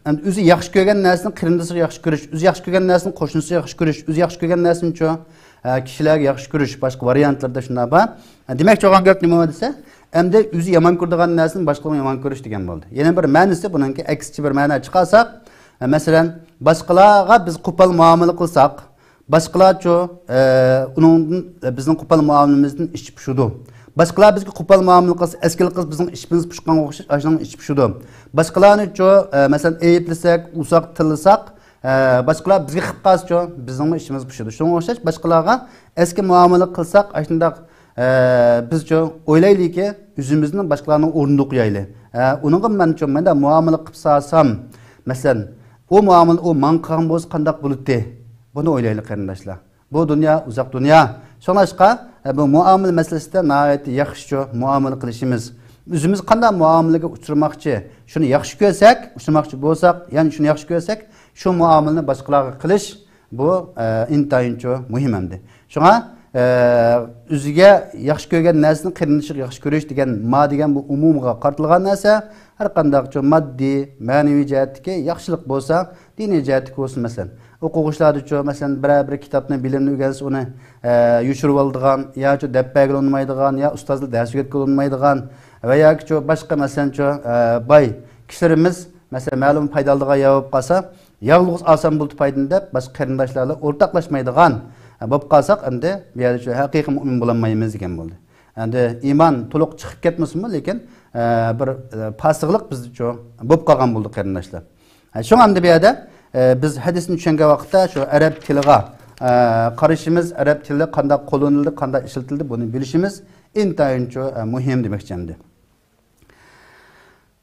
ئەمدى ئۆزى ياخشى كۆرگەن نەرسىنى قېرىندىشىغا ياخشى كۆرۈش، ئۆزى ياخشى كۆرگەن نەرسىنى قوشنىسىغا ياخشى كۆرۈش، ئۆزى ياخشى كۆرگەن نەرسىنىچۇ، ئە، كىشىلەرگە ياخشى كۆرۈش، باشقا ۋارىيانتلىرىدا شۇنداق بار. ئە، دېمەكچى بولغان گەپ نېمە دېسە، ئەمدى ئۆزى يامان كۆرىدىغان نەرسىنى باشقىلارغا يامان كۆرۈش دېگەن بولدى. يەنە بىر مەنىسى، بۇنىڭكى ئەكسىچە بىر مەنە چىقارساق، ئە، مەسىلەن، باشقىلارغا بىز قوپال مۇئامىلە قىلساق، باشقىلارچۇ، ئە، ئۇنىڭدىن، ئە، بىزنىڭ قوپال مۇئامىلىمىزدىن ئىچى پۇشىدۇ. باشقىلار بىزگە قوپال مۇئامىلە قىلسا، ئەسكىلىك قىلسا، بىزنىڭ ئىچىمىز پۇشقانغا ئوخشاش، ئاشۇنىڭ ئىچى پۇشىدۇ. باشقىلارنىچۇ، ئە، مەسىلەن، ئەيىبلىسەك، ئۇساق تىللىساق، ئە، باشقىلار بىزگە خىپ قالسىچۇ، بىزنىڭمۇ ئىچىمىز پۇشىدۇ. شۇنىڭغا ئوخشاش باشقىلارغا ئەسكى مۇئامىلە قىلساق، ئاشۇنداق، ئە، بىزچۇ ئويلايلىكى، ئۆزىمىزنى باشقىلارنىڭ ئورنىدا قويايلى. ئە، ئۇنىڭغا مەنچۇ مەندە مۇئامىلە قىلىپ سالسام، مەسىلەن، ئۇ مۇئامىلە ئۇ ماڭا قىلغان بولسا قانداق بولاتتى؟ بۇنى ئويلايلى، قېرىنداشلار. بۇ دۇنيا ئۇزاق دۇنيا. شۇڭلاشقا، ئە، بۇ مۇئامىلە مەسىلىسىدە ناھايىتى ياخشىچۇ مۇئامىلە قىلىشىمىز. ئۆزىمىز قانداق مۇئامىلىگە ئۇچرىماقچى، شۇنى ياخشى كۆرسەك، ئۇچرىماقچى بولساق، يەنى شۇنى ياخشى كۆرسەك، شۇ مۇئامىلىنى باشقىلارغا قىلىش، بۇ، ئە، ئىنتايىنچۇ مۇھىم ئەمدى. شۇڭا، ئە، ئۆزىگە ياخشى كۆرگەن نەرسىنى قېرىندىشىغا ياخشى كۆرۈش دېگەن، ما دېگەن بۇ ئومۇمغا قارىتىلغان نەرسە. ھەر قانداقچۇ ماددىي، مەنىۋى جەھەتتىكى ياخشىلىق بولسا، دىنىي جەھەتتىكى بولسۇن، مەسىلەن، ئوقۇغۇچىلاردىچۇ، مەسىلەن، بىرەر بىر كىتابنى، بىلىمنى ئۆگەنسە، ئۇنى، ئە، يوشۇرۇۋالىدىغان ياچۇ دەپ بەرگىلى ئۇنىمايدىغان يا ئۇستازلار دەرس ئۆگەتكىلى ئۇنىمايدىغان ۋە ياكىچۇ باشقا، مەسىلەنچۇ، ئە، باي كىشىلىرىمىز، مەسىلەن، مەلۇم پايدا ئالىدىغان يەر بولۇپ قالسا، يالغۇز ئالسام بولدى پايدىنى دەپ، باشقا قېرىنداشلار بىلەن ئورتاقلاشمايدىغان، ئە، بولۇپ قالساق، ئەمدى بۇ يەردە شۇ ھەقىقىي مۇئمىن بولالمايمىز دېگەن بولدى. ئەمدى ئىمان تولۇق چىقىپ كەتمىسىمۇ، لېكىن، ئە، بىر، ئە، پاسىقلىق بىزدىچۇ بولۇپ قالغان بولدى، قېرىنداشلار. ئە، شۇڭا ئەمدى بۇ يەردە، ئە، بىز ھەدىسنى چۈشەنگەن ۋاقىتتا شۇ ئەرەب تىلىغا، ئە، قارىشىمىز، ئەرەب تىلى قانداق قوللىنىلدى، قانداق ئىشلىتىلدى، بۇنى بىلىشىمىز ئىنتايىنچۇ، ئە، مۇھىم دېمەكچى ئەمدى.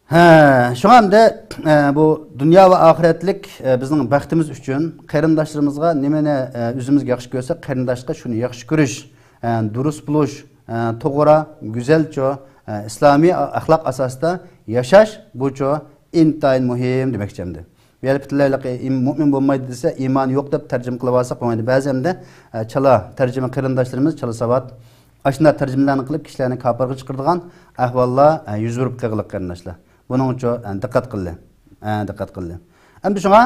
ھە، شۇڭا ئەمدى، ئە، بۇ دۇنيا ۋە ئاخىرەتلىك، ئە، بىزنىڭ بەختىمىز ئۈچۈن قېرىنداشلىرىمىزغا نېمىنى، ئە، ئۆزىمىزگە ياخشى كۆرسەك، قېرىنداشقا شۇنى ياخشى كۆرۈش، ئە، دۇرۇس بولۇش، ئە، توغرا، گۈزەلچۇ، ئە، ئىسلامىي ئەخلاق ئاساسىدا ياشاش، بۇچۇ ئىنتايىن مۇھىم دېمەكچى ئەمدى. بۇ يەردە پۈتۈنلەي ھېلىقى ئىم-، مۇئمىن بولمايدۇ دېسە، ئىمانى يوق دەپ تەرجىمە قىلىۋالساق بولمايدۇ. بەزى ئەمدى، ئە، چالا تەرجىمە قېرىنداشلىرىمىز، چالا ساۋات، ئاشۇنداق تەرجىمىلەرنى قىلىپ، كىشىلەرنى كاپىرغا چىقىرىدىغان ئەھۋاللار، ئە، يۈز بېرىپ قېلىقلىق قېرىنداشلار. بۇنىڭچۇ، ئە، دىققەت قىلدى. ئە، دىققەت قىلدى. ئەمدى شۇڭا،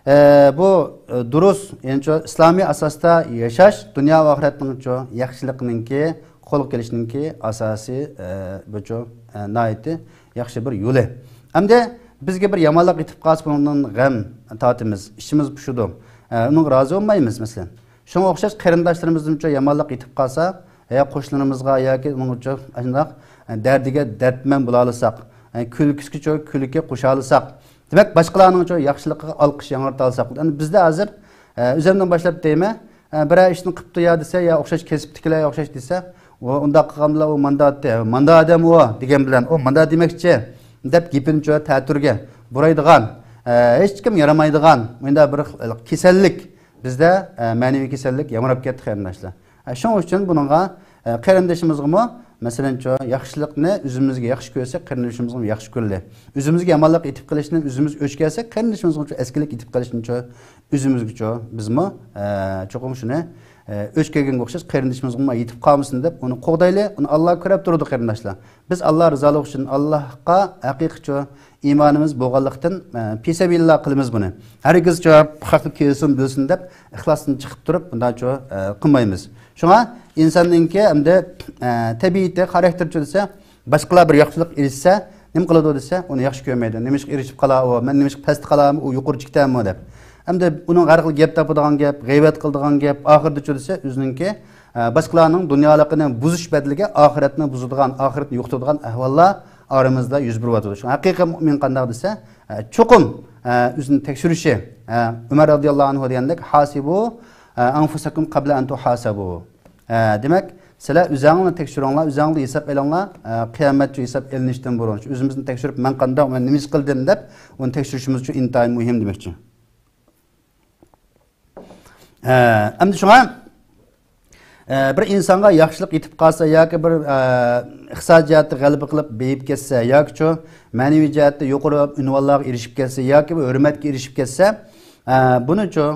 ئە، بۇ، ئە، دۇرۇس، يەنىچۇ ئىسلامىي ئاساستا ياشاش، دۇنيا ۋە ئاخىرەتنىڭچۇ ياخشىلىقنىڭكى، قولغا كېلىشنىڭكى ئاساسىي، ئە، بۇچۇ، ئە، ناھايىتى ياخشى بىر يولى. ئەمدى بىزگە بىر يامانلىق يېتىپ قالسا، بۇنىڭدىن غەم تارتىمىز، ئىچىمىز پۇشىدۇ. ئە، ئۇنىڭغا رازى بولمايمىز، مەسىلەن. شۇڭا ئوخشاش قېرىنداشلىرىمىزدىنچۇ يامانلىق يېتىپ قالسا، يا قوشنىلىرىمىزغا ياكى ئۇنىڭچۇ ئاشۇنداق، ئە، دەردىگە دەردمەن بولالىساق، ئە، كۈلكىسىگىچۇ كۈلكە قوشالىساق، دېمەك، باشقىلارنىڭچۇ ياخشىلىقىغا ئالقىش ياڭرىتالىساق. ئەمدى بىزدە ھازىر، ئە، ئۆزۈمدىن باشلاپ دەيمەن، ئە، بىرەر ئىشنى قىپتۇ يا دېسە، يا ئوخشاش كەسىپتىكىلەر يا ئوخشاش دېسە، ئۇ ئۇنداق قىلغان بىلەن ئۇ ماندا ئاتتى، ماندا ئادەم ئۇ دېگەن بىلەن ئۇ ماندا دېمەكچى دەپ گېپىنىچۇ تەتۈرگە بۇرايدىغان، ئە، ھېچكىم يارىمايدىغان، مۇنداق بىر كېسەللىك، بىزدە، ئە، مەنىۋى كېسەللىك يامراپ كەتتى، قېرىنداشلار. ئە، شۇنىڭ ئۈچۈن بۇنىڭغا، ئە، قېرىندىشىمىزغىمۇ، مەسىلەنچۇ، ياخشىلىقنى ئۆزىمىزگە ياخشى كۆرسەك، قېرىندىشىمىزغىمۇ ياخشى كۆرىلى. ئۆزىمىزگە يامانلىق يېتىپ قېلىشىنى ئۆزىمىز ئۆچ كەلسەك، قېرىندىشىمىزغىچۇ ئەسكىلىك يېتىپ قېلىشىنىچۇ ئۆزىمىزگىچۇ بىزمۇ، ئە، چوقۇم شۇنى، ئە، ئۆچ كەلگەنگە ئوخشاش قېرىندىشىمىزغىمۇ يېتىپ قالمىسۇن دەپ ئۇنى قوغدايلى. ئۇنى ئاللا كۆرۈپ تۇرىدۇ، قېرىنداشلار. بىز ئاللا رىزالىقى ئۈچۈن، ئاللاغا ھەقىقىيچۇ ئىمانىمىز بولغانلىقتىن، ئە، پىسەبىللا قىلىمىز بۇنى. ھەرگىزچۇ خەقنى كۆرسۇن، بىلسۇن دەپ ئىخلاستىن چىقىپ تۇرۇپ بۇنداقچۇ، ئە، قىلمايمىز. شۇڭا ئىنساننىڭكى ئەمدى، ئە، تەبىئىتى، خاراكتېرىچۇ دېسە، باشقىلار بىر ياخشىلىق ئېرىشسە، نېمە قىلىدۇ دېسە، ئۇنى ياخشى كۆرمەيدۇ. نېمىشقا ئېرىشىپ قالا ئۇ، مەن نېمىشقا پەستە قالامۇ، ئۇ يۇقىرى چىكتەمۇ دەپ. ئەمدى ئۇنىڭ ھەر خىل گەپ تاپىدىغان گەپ، غەيۋەت قىلىدىغان گەپ، ئاخىرىدىچۇ دېسە، ئۆزىنىڭكى، ئە، باشقىلارنىڭ دۇنيالىقىنى بۇزۇش بەدىلىگە ئاخىرەتنى بۇزىدىغان، ئاخىرەتنى يوقىتىدىغان ئەھۋاللار ئارىمىزدا يۈز بېرىۋاتىدۇ. شۇڭا ھەقىقىي مۇئمىن قانداق دېسە، ئە، چوقۇم، ئە، ئۆزىنى تەكشۈرۈشى، ئە، ئۆمەر رازىياللاھۇ ئەنھۇ دېگەندەك، «ھاسىبۇ، ئە، ئەنفۇسەكۇم قەبلە ئەن تۇھاسەبۇ.» ئە، دېمەك، سىلەر ئۆزەڭلارنى تەكشۈرۈڭلار، ئۆزەڭلار ھېساب ئېلىڭلار، ئە، قىيامەتچۇ ھېساب ئېلىنىشتىن بۇرۇن. شۇ ئۆزىمىزنى تەكشۈرۈپ، مەن قانداق، مەن نېمە ئىش قىلدىم دەپ، ئۇنى تەكشۈرۈشىمىزچۇ ئىنتايىن مۇھىم دېمەكچى. ئە، ئەمدى شۇڭا، ئە، بىر ئىنسانغا ياخشىلىق يېتىپ قالسا ياكى بىر، ئە، ئىقتىسادىي جەھەتتە غەلىبە قىلىپ بېيىپ كەتسە ياكىچۇ مەنىۋى جەھەتتە يۇقىرى ئۇنۋانلارغا ئېرىشىپ كەتسە ياكى بىر ھۆرمەتكە ئېرىشىپ كەتسە، ئە، بۇنىچۇ،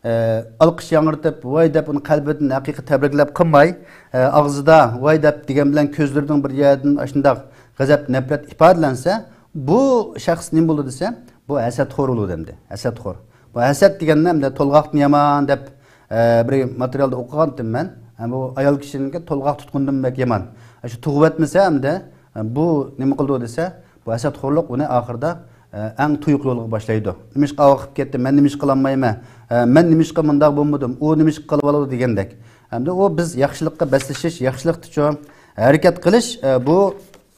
ئە، ئالقىش ياڭرىتىپ، ۋاي دەپ ئۇنى قەلبىدىن ھەقىقىي تەبرىكلەپ قىلماي، ئە، ئاغزىدا ۋاي دەپ دېگەن بىلەن كۆزلىرىدىن بىر يەردىن ئاشۇنداق غەزەپ، نەپرەت ئىپادىلەنسە، بۇ شەخس نېمە بولىدۇ دېسە، بۇ ھەسەتخور بولىدۇ ئەمدى، ھەسەتخور. بۇ ھەسەت دېگەننى ئەمدى تولغاقتىن يامان دەپ، ئە، بىر ماتېرىيالدا ئوقۇغانتىم مەن. ئە، بۇ ئايال كىشىنىڭكى تولغاق تۇتقۇنىدىن بەك يامان. ئە، شۇ تۇغۇۋەتمىسە ئەمدى، ئە، بۇ نېمە قىلىدۇ دېسە، بۇ ھەسەتخورلۇق ئۇنى ئاخىرىدا، ئە، ئەڭ تۇيۇق يولغا باشلايدۇ. نېمىشقا ئاۋاق قىلىپ كەتتىم، مەن نېمە ئىش قىلالمايمەن، ئە، مەن نېمىشقا مۇنداق بولمىدىم، ئۇ نېمىشقا قىلىۋالىدۇ دېگەندەك. ئەمدى ئۇ بىز ياخشىلىققا بەسلىشىش، ياخشىلىقتىچۇ ھەرىكەت قىلىش، ئە، بۇ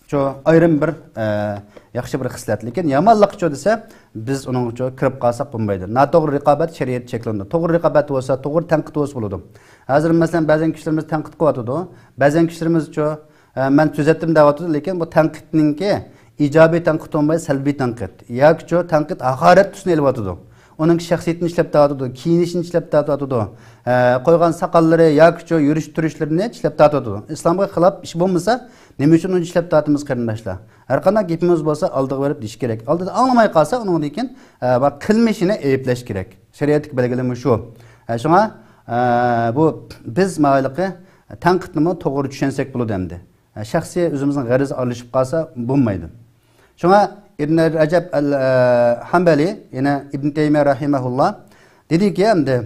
شۇ ئايرىم بىر، ئە، ياخشى بىر خىسلەت. لېكىن يامانلىقچۇ دېسە، بىز ئۇنىڭغىچۇ كىرىپ قالساق بولمايدۇ. ناتوغرا رىقابەت شەرىئەتتە چەكلىنىدۇ. توغرا رىقابەت بولسا، توغرا تەنقىد بولسا بولىدۇ. ھازىر مەسىلەن، بەزەن كىشىلىرىمىز تەنقىد قىلىۋاتىدۇ. بەزەن كىشىلىرىمىزچۇ، ئە، مەن تۈزەتتىم دەۋاتىدۇ، لېكىن بۇ تەنقىدنىڭكى ئىجابىي تەنقىد بولماي، سەلبىي تەنقىد. ياكىچۇ تەنقىد ھاقارەت تۈسىنى ئېلىۋاتىدۇ. ئۇنىڭ شەخسىيىتىنى ئىشلەپ تارتىۋاتىدۇ، كىيىنىشىنى ئىشلەپ تارتىۋاتىدۇ، ئە، قويغان ساقاللىرى ياكىچۇ يۈرۈش تۇرۇشلىرىنى ئىشلەپ تارتىۋاتىدۇ. ئىسلامغا خىلاپ ئىش بولمىسا، نېمە ئۈچۈن ئۇنى ئىشلەپ تارتىمىز، قېرىنداشلار؟ ھەرقانداق گېپىمىز بولسا، ئالدىغا بېرىپ دېيىش كېرەك. ئالدىدا ئاڭلىماي قالسا، ئۇنىڭدىن كېيىن، ئە، بۇ قىلمىشىنى ئەيىبلەش كېرەك. شەرىئەتتىكى بەلگىلىمە شۇ. ئە، شۇڭا، ئە، بۇ بىز ماۋۇلۇقى تەنقىدنىمۇ توغرا چۈشەنسەك بولىدۇ ئەمدى. شەخسىي ئۆزىمىزنىڭ غەرىزى ئارىلىشىپ قالسا بولمايدۇ. شۇڭا ئىبن رەجەب ئەل، ئە، ھەمبەلى، يەنى ئىبن تەيمىيە رەھىمەھۇللا دېدىكى، ئەمدى،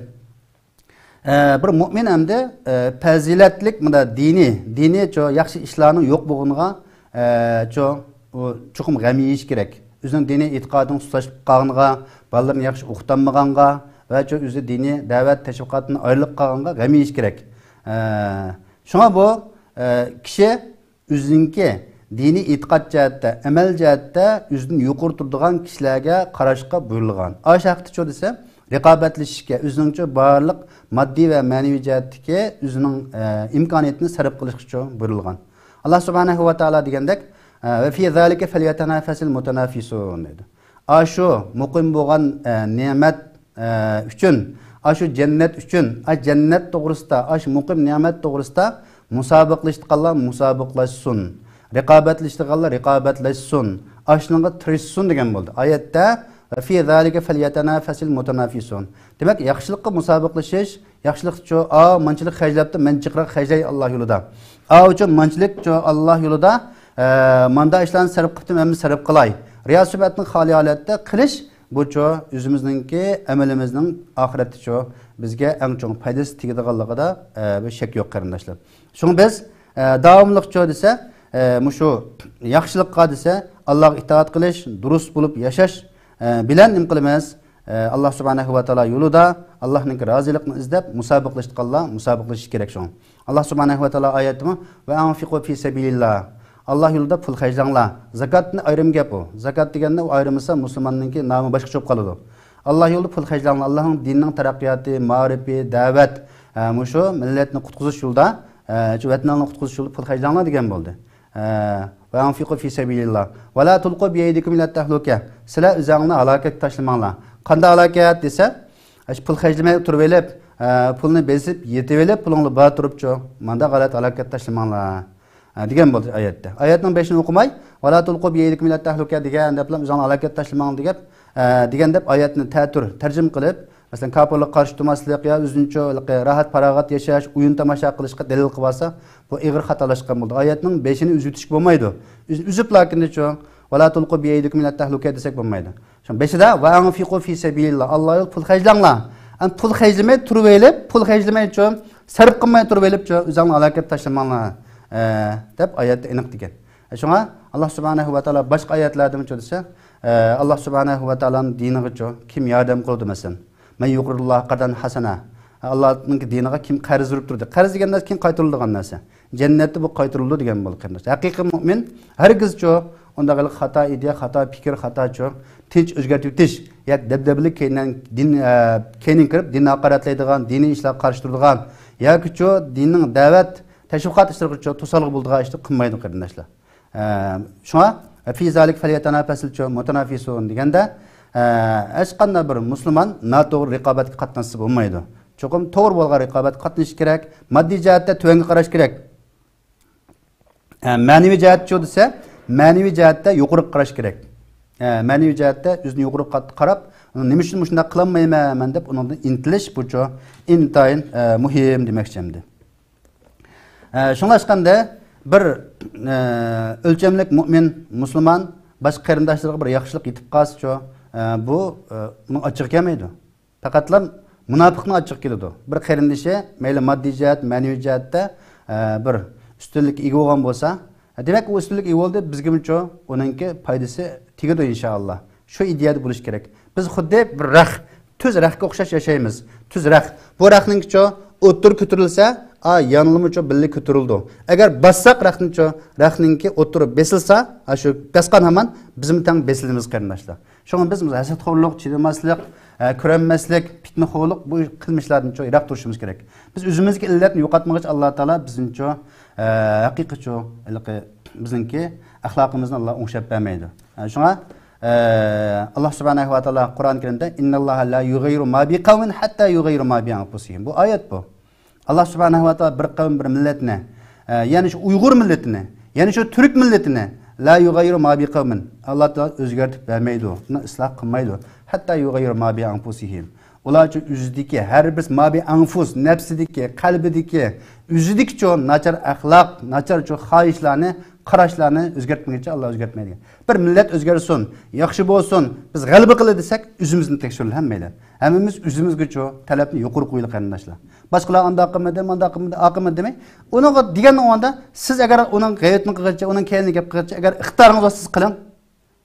ئە، بىر مۇئمىن ئەمدى، ئە، پەزىلەتلىك مۇنداق دىنىي، دىنىي چۇ ياخشى ئىشلارنىڭ يوق بولغىنىغا، ئە، چۇ، ئۇ چوقۇم غەم يېيىش كېرەك. ئۆزىنىڭ دىنىي ئېتىقادىنىڭ سۇسلاشىپ قالغىنىغا، بالىلىرىنى ياخشى ئوقۇتالمىغانغا ۋە چۇ ئۆزى دىنىي دەۋەت تەشۋىقاتىدىن ئايرىلىپ قالغانغا غەم يېيىش كېرەك. ئە، شۇڭا بۇ، ئە، كىشى ئۆزىنىڭكى دىنىي ئېتىقاد جەھەتتە، ئەمەل جەھەتتە ئۆزىدىن يۇقىرى تۇرىدىغان كىشىلەرگە قاراشقا بۇيرۇلغان. ئاشۇ ھەقتىچۇ دېسە، رىقابەتلىشىشكە، ئۆزىنىڭچۇ بارلىق ماددىي ۋە مەنىۋى جەھەتتىكى ئۆزىنىڭ، ئە، ئىمكانىيىتىنى سەرپ قىلىشقىچۇ بۇيرۇلغان. ئاللا سۇبھانەھۇ ۋە تائالا دېگەندەك، ھە، ۋە فى زالىكە فەليەتەنافەسىل مۇتەنافىسۇن دەيدۇ. ئاشۇ مۇقىم بولغان، ئە، نېمەت، ئە، ئۈچۈن، ئاشۇ جەننەت ئۈچۈن، ئا، جەننەت توغرىسىدا، ئاشۇ مۇقىم نېمەت توغرىسىدا مۇسابىقىلىشىدىغانلار مۇسابىقىلەشسۇن، رىقابەتلىشىدىغانلار رىقابەتلەشسۇن، ئاشۇنىڭغا تىرىشسۇن دېگەن بولدى. ئايەتتە، ۋە فى زالىكە فەليەتەنافەسىل مۇتەنافىسۇن. دېمەك، ياخشىلىققا مۇسابىقىلىشىش، ياخشىلىقچۇ، ئا، مانچىلىك خەجلەپتۇ، مەن جىقراق خەجلەي ئاللا يولىدا. ئاۋۇچۇ مانچىلىكچۇ ئاللا يولىدا، ئە، ماندا ئىشلارنى سەرپ قىپتىم، ھەممە سەرپ قىلاي. رىيا سۈمئەتتىن خالىي ھالەتتە قىلىش، بۇچۇ ئۆزىمىزنىڭكى ئەمىلىمىزنىڭ ئاخىرەتتىچۇ بىزگە ئەڭ چوڭ پايدىسى تېگىدىغانلىقىدا، ئە، بىر شەك يوق، قېرىنداشلار. شۇڭا بىز، ئە، داۋاملىقچۇ دېسە، ئە، مۇشۇ ياخشىلىققا دېسە، ئاللاغا ئىتائەت قىلىش، دۇرۇس بولۇپ ياشاش، ئە، بىلەن نېمە قىلىمىز؟ ئە، ئاللا سۇبھانەھۇ ۋە تائالا يولىدا ئاللانىڭكى رازىلىقىنى ئىزدەپ، مۇسابىقىلىشىدىغانلار مۇسابىقىلىشىشى كېرەك شۇڭا. ئاللا سۇبھانەھۇ ۋە تائالا ئايەتتىمۇ، «ۋە ئەنفىقۇ فى سەبىلىللا»، ئاللا يولىدا پۇل خەجلەڭلار. زاكاتنى ئايرىم گەپ ئۇ. زاكات دېگەندە ئۇ ئايرىمىسا مۇسۇلماننىڭكى نامى باشقىچە بولۇپ قالىدۇ. ئاللا يولىدا پۇل خەجلەڭلار. ئاللانىڭ دىنىنىڭ تەرەققىياتى، مائارىپى، دەۋەت، ئە، مۇشۇ مىللەتنى قۇتقۇزۇش يولىدا، ئە، شۇ ۋەتىنىڭنى قۇتقۇزۇش يولىدا پۇل خەجلەڭلار دېگەن بولدى. ئە، «ۋە ئەنفىقۇ فى سەبىلىللا. ۋە لا تۇلقۇ بىئەيدىكۇم ئىلەت تەھلۇكە.» سىلەر ئۆزەڭلارنى ھالاكەتكە تاشلىماڭلار. قانداق ھالاكەت دېسە، ئاشۇ پۇل خەجلىمەي تۇرۇۋېلىپ، ئە، پۇلنى بېسىپ يېتىۋېلىپ، پۇلۇڭلار بار تۇرۇپچۇ، مانداق ھالەت ھالاكەتكە تاشلىماڭلار، ئە، دېگەن بولدى ئايەتتە. ئايەتنىڭ بېشىنى ئوقۇماي، «ۋە لا تۇلقۇ بىئەيدىكۇم ئىلەت تەھلۇكە» دېگەن دەپلا ئۆزۈڭلارنى ھالاكەتكە تاشلىماڭ دەپ، ئە، دېگەن دەپ ئايەتنى تەتۈر تەرجىمە قىلىپ، مەسىلەن، كاپىرلىققا قارشى تۇرماسلىق يا ئۆزىنىڭچۇ راھەت پاراغەت ياشاش، ئويۇن تاماشا قىلىشقا دەلىل قىلىۋالسا، بۇ ئېغىر خاتالاشقان بولىدۇ. ئايەتنىڭ بېشىنى ئۈزۈۋېتىشكە بولمايدۇ. ئۈز-، ئۈزۈپ لاكىنچۇ، «ۋە لا تۇلقۇ بىئەيدىكۇم ئىلەت تەھلۇكە» دېسەك بولمايدۇ. شۇ بېشىدا «ۋە ئەنفىقۇ فى سەبىلىللا»، ئاللا يولىدا پۇل خەجلەڭلار. ئەمما پۇل خەجلىمەي تۇرۇۋېلىپ، پۇل خەجلىمەيچۇ، سەرپ قىلماي تۇرۇۋېلىپچۇ، ئۆزۈڭلارنى ھالاكەتكە تاشلىماڭلار، ئە، دەپ ئايەتتە ئېنىق دېگەن. شۇڭا ئاللا سۇبھانەھۇ ۋە تائالا باشقا ئايەتلەردىمۇچۇ دېسە، ئە، ئاللا سۇبھانەھۇ ۋە تائالانىڭ دىنىغىچۇ كىم ياردەم قىلىدۇ مەسىلەن؟ «مەن يۇقرىدۇللاھە قەردەن ھەسەنە.» ئاللانىڭكى دىنىغا كىم قەرز بېرىپ تۇردى؟ قەرز دېگەن نەرسە كېيىن قايتۇرۇلىدىغان نەرسە. جەننەتتە بۇ قايتۇرۇلىدۇ دېگەن بولدى، قېرىنداش. ھەقىقىي مۇئمىن ھەرگىزچۇ ئۇنداق خاتا ئىدىيە، خاتا پىكىر، خاتاچۇ تىنچ ئۆزگەرتىۋېتىش ياكى دەبدەبىلىك كەينىدىن دىن، ئە، كەينىدىن كىرىپ دىننى ھاقارەتلەيدىغان، دىنىي ئىشلارغا قارشى تۇرىدىغان ياكىچۇ دىننىڭ دەۋەت تەشۋىقات ئىشلىرىغىچۇ توسالغۇ بولىدىغان ئىشنى قىلمايدۇ، قېرىنداشلار. ئە، شۇڭا «فى زالىكە فەليەتەنافەسىلچۇ مۇتەنافىسۇن» دېگەندە، ئە، ھېچقانداق بىر مۇسۇلمان ناتوغرا رىقابەتكە قاتناشسا بولمايدۇ. چوقۇم توغرا بولغان رىقابەتكە قاتنىشىش كېرەك. ماددىي جەھەتتە تۆۋەنگە قاراش كېرەك. ئە، مەنىۋى جەھەتچۇ دېسە، مەنىۋى جەھەتتە يۇقىرىغا قاراش كېرەك. ئە، مەنىۋى جەھەتتە ئۆزىنى يۇقىرىغا قات-، قاراپ، «نېمە ئۈچۈن مۇشۇنداق قىلالمايمەن مەن؟» دەپ ئۇنىڭدىن ئىنتىلىش بۇچۇ ئىنتايىن، ئە، مۇھىم دېمەكچى ئەمدى. ئە، شۇڭلاشقاندا بىر، ئە، ئۆلچەملىك مۇئمىن مۇسۇلمان باشقا قېرىنداشلىرىغا بىر ياخشىلىق يېتىپ قالسىچۇ، ئە، بۇ، ئە، ئۇنىڭ ئاچچىقى كەلمەيدۇ. پەقەتلا مۇناپىقنىڭ ئاچچىقى كېلىدۇ. بىر قېرىندىشى مەيلى ماددىي جەھەت، مەنىۋى جەھەتتە، ئە، بىر ئۈستۈنلۈككە ئىگە بولغان بولسا، دېمەك، ئۇ ئۈستۈنلۈك ئىگە بولدى، بىزگىمۇچۇ ئۇنىڭكى پايدىسى تېگىدۇ، ئىنشائاللا. شۇ ئىدىيەدە بولۇش كېرەك. بىز خۇددى بىر رەخ، تۈز رەخكە ئوخشاش ياشايمىز. تۈز رەخ. بۇ رەخنىڭكىچۇ ئوتتۇرا كۆتۈرۈلسە، ئا، يانلىمىچۇ بىللە كۆتۈرۈلىدۇ. ئەگەر باسساق رەخنىچۇ، رەخنىڭكى ئوتتۇرا بېسىلسا، ئا، شۇ باسقان ھامان بىزمۇ تەڭ بېسىلىمىز، قېرىنداشلار. شۇڭا بىز ھەسەتخورلۇق، چىدىماسلىق، ئە، كۆرەلمەسلىك، پىتنىخورلۇق، بۇ قىلمىشلاردىنچۇ يىراق تۇرۇشىمىز كېرەك. بىز ئۆزىمىزدىكى ئىللەتنى يوقاتمىغاچ، ئاللا تائالا بىزنىچۇ، ئە، ھەقىقىيچۇ، ھېلىقى بىزنىڭكى ئەخلاقىمىزنى ئاللا ئوڭشاپ بەرمەيدۇ. ئە، شۇڭا، ئە، ئاللا سۇبھانەھۇ ۋە تائالا قۇرئان كەرىمدە، «ئىنناللاھە لا يۇغەييىرۇ ما بىقەۋمىن ھەتتا يۇغەييىرۇ ما بىئەنفۇسىھىم.» بۇ ئايەت بۇ. ئاللا سۇبھانەھۇ ۋە تائالا بىر قەۋم، بىر مىللەتنى، ئە، يەنى شۇ ئۇيغۇر مىللىتىنى، يەنى شۇ تۈرك مىللىتىنى، «لا يۇغەييىرۇ ما بىقەۋمىن»، ئاللا تائالا ئۆزگەرتىپ بەرمەيدۇ، ئۇنى ئىسلاھ قىلمايدۇ. «ھەتتا يۇغەييىرۇ ما بىئەنفۇسىھىم.» ئۇلارچۇ ئۆزىدىكى ھەر بىر ما بىئەنفۇس، نەپسىدىكى، قەلبىدىكى، ئۆزىدىكىچۇ ناچار ئەخلاق، ناچارچۇ خاھىشلارنى، قاراشلارنى ئۆزگەرتمىگىچە ئاللا ئۆزگەرتمەيدىكەن. بىر مىللەت ئۆزگەرسۇن، ياخشى بولسۇن، بىز غەلىبە قىلىمىز دېسەك، ئۆزىمىزنى تەكشۈرىلى ھەممەيلەن. ھەممىمىز ئۆزىمىزگىچۇ تەلەپنى يۇقىرى قويىلى، قېرىنداشلار. باشقىلار ئانداق قىلمىدى، مانداق قىلمىدى، ئا قىلمىدى دېمەي. ئۇنىڭغا دېگەن ئورنىدا سىز ئەگەر ئۇنىڭ غەيۋىتىنى قىلغىچە، ئۇنىڭ كەينىدىن گەپ قىلغىچە، ئەگەر ئىقتىدارىڭىز بار، سىز قىلىڭ.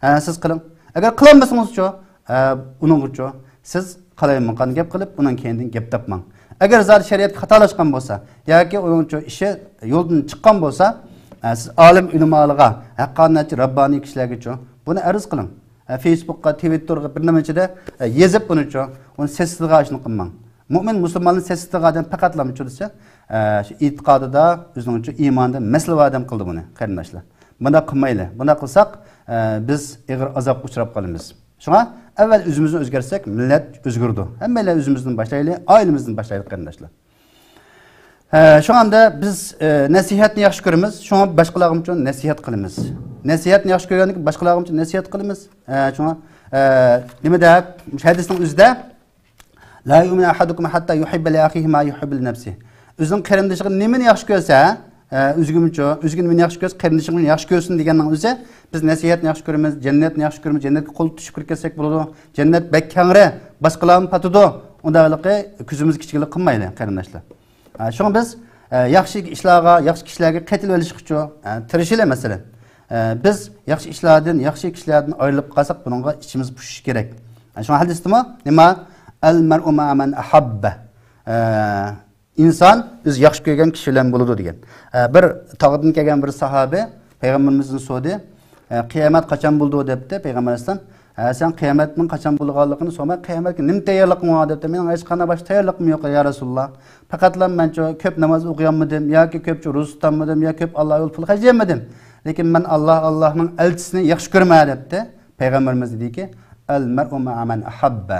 ھە، سىز قىلىڭ. ئەگەر قىلالمىسىڭىزچۇ، ئە، ئۇنىڭغىچۇ سىز قالايمىقان گەپ قىلىپ، ئۇنىڭ كەينىدىن گەپ تاپماڭ. ئەگەر زادى شەرىئەتكە خاتالاشقان بولسا ياكى ئۇنىڭچۇ ئىشى يولدىن چىققان بولسا، ئە، سىز ئالىم ئۆلىمالارغا، ھەققانىيەتچى رەببانىي كىشىلەرگىچۇ بۇنى ئەرز قىلىڭ. ئە، فېيسبۇكقا، تىۋىتتېرغا، بىر نېمە ئىچىدە، ئە، يېزىپ بۇنىچۇ، ئۇنى سېسىتىدىغان ئىشنى قىلماڭ. مۇئمىن مۇسۇلماننى سېسىتىدىغان ئادەم پەقەتلا مۇچۇ دېسە، ئە، شۇ ئېتىقادىدا، ئۆزىنىڭچۇ ئىمانىدا مەسىلە بار ئادەم قىلدى بۇنى، قېرىنداشلار. بۇنداق قىلمايلى. بۇنداق قىلساق، ئە، بىز ئېغىر ئازابقا ئۇچراپ قالىمىز. شۇڭا ئەۋۋەل ئۆزىمىزنى ئۆزگەرتسەك، مىللەت ئۆزگىرىدۇ. ھەممەيلەن ئۆزىمىزدىن باشلايلى، ئائىلىمىزدىن باشلايلى، قېرىنداشلار. ئە، شۇڭا ئەمدى بىز، ئە، نەسىھەتنى ياخشى كۆرىمىز، شۇڭا باشقىلارغىمۇ نەسىھەت قىلىمىز. نەسىھەتنى ياخشى كۆرگەندىن كېيىن باشقىلارغىمۇ نەسىھەت قىلىمىز. ئە، شۇڭا، ئە، نېمە دەپ، مۇشۇ ھەدىسنىڭ ئۆزىدە، لا يؤمن أحدكم حتى يحب لأخيه ما يحب لنفسه. ئۆزىنىڭ قېرىندىشىغا نېمىنى ياخشى كۆرسە، ئە، ئۆزىگىمۇچۇ، ئۆزىگە نېمىنى ياخشى كۆرسە، قېرىندىشىغىمۇ ياخشى كۆرسۇن دېگەننىڭ ئۆزى، بىز نەسىھەتنى ياخشى كۆرىمىز، جەننەتنى ياخشى كۆرىمىز، جەننەتكە قول تۇتۇشۇپ كىرىپ كەتسەك بولىدۇ، جەننەت بەك كەڭرى، باشقىلارمۇ پاتىدۇ، ئۇنداق ھېلىقى كۆزىمىزگە كىچىكلىك قىلمايلى، قېرىنداشلار. ئە، شۇڭا بىز، ئە، ياخشى ئىشلارغا، ياخشى كىشىلەرگە قېتىلىۋېلىشقىچۇ، ئە، تىرىشىلى مەسىلەن. ئە، بىز ياخشى ئىشلاردىن، ياخشى كىشىلەردىن ئايرىلىپ قالساق، بۇنىڭغا ئىچىمىز پۇشۇشى كېرەك. ئە، شۇڭا ھەدىستىمۇ نېمە؟ المرء مع من أحب. ئە، ئىنسان ئۆزى ياخشى كۆرگەن كىشى بىلەن بولىدۇ دېگەن. ئە، بىر تاغدىن كەلگەن بىر ساھابە پەيغەمبىرىمىزدىن سورىدى، ئە، قىيامەت قاچان بولىدۇ دەپتۇ پەيغەمبەر ئەلەيھىسسالام. ئە، سەن قىيامەتنىڭ قاشان بولىدىغانلىقىنى سورىما، قىيامەتكە نېمە تەييارلىقىڭ بار دەپتۇ. مېنىڭ ھېچقانداق باشقا تەييارلىقىم يوق يا رەسۇلاللا. پەقەتلا مەنچۇ كۆپ ناماز ئوقۇيالمىدىم ياكى كۆپچۇ روزا تۇتالمىدىم يا كۆپ ئاللا يولى پۇل خەجلىيەلمىدىم. لېكىن مەن ئاللا، ئاللانىڭ ئەلچىسىنى ياخشى كۆرىمەن دەپتۇ. پەيغەمبىرىمىز دېدىكى، المرء مع من أحب.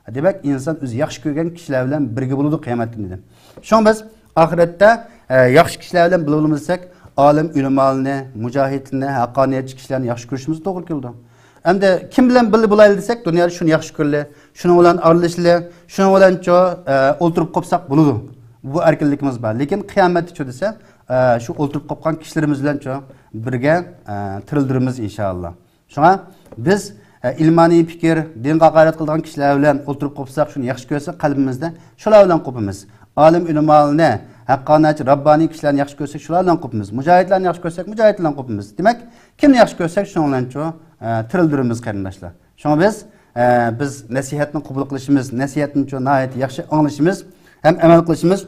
دېمەك، ئىنسان ئۆزى ياخشى كۆرگەن كىشىلەر بىلەن بىرگە بولىدۇ قىيامەت كۈنىدە. شۇڭا بىز ئاخىرەتتە، ئە، ياخشى كىشىلەر بىلەن بىللە بولمىساق، ئالىم ئۆلىمالىرىنى، مۇجاھىدلىرىنى، ھەققانىيەتچى كىشىلەرنى ياخشى كۆرۈشىمىز توغرا كېلىدۇ. ئەمدى كىم بىلەن بىللە بولايلى دېسەك، دۇنيادا شۇنى ياخشى كۆرىلى، شۇنىڭ بىلەن ئارىلىشىلى، شۇنىڭ بىلەنچۇ، ئە، ئولتۇرۇپ قوپساق بولىدۇ. بۇ ئەركىنلىكىمىز بار. لېكىن قىيامەتتىچۇ دېسە، ئە، شۇ ئولتۇرۇپ قوپقان كىشىلىرىمىز بىلەنچۇ بىرگە، ئە، تىرىلدۈرىمىز ئىنشائاللا. شۇڭا بىز، ئە، ئىلمانىي پىكىر، دىنغا ھاقارەت قىلىدىغان كىشىلەر بىلەن ئولتۇرۇپ قوپساق، شۇنى ياخشى كۆرسەك قەلبىمىزدە، شۇلار بىلەن قوپىمىز. ئالىم ئۆلىمالىرىنى، ھەققانىيەتچى، رەببانىي كىشىلەرنى ياخشى كۆرسەك، شۇلار بىلەن قوپىمىز. مۇجاھىدلارنى ياخشى كۆرسەك، مۇجاھىدلار بىلەن قوپىمىز. دېمەك، كىمنى ياخشى كۆرسەك، شۇنىڭ بىلەنچۇ، ئە، تىرىلدۈرىمىز قېرىنداشلار. شۇڭا بىز، ئە، بىز نەسىھەتنى قوبۇل قىلىشىمىز، نەسىھەتنىچۇ ناھايىتى ياخشى ئاڭلىشىمىز ھەم ئەمەل قىلىشىمىز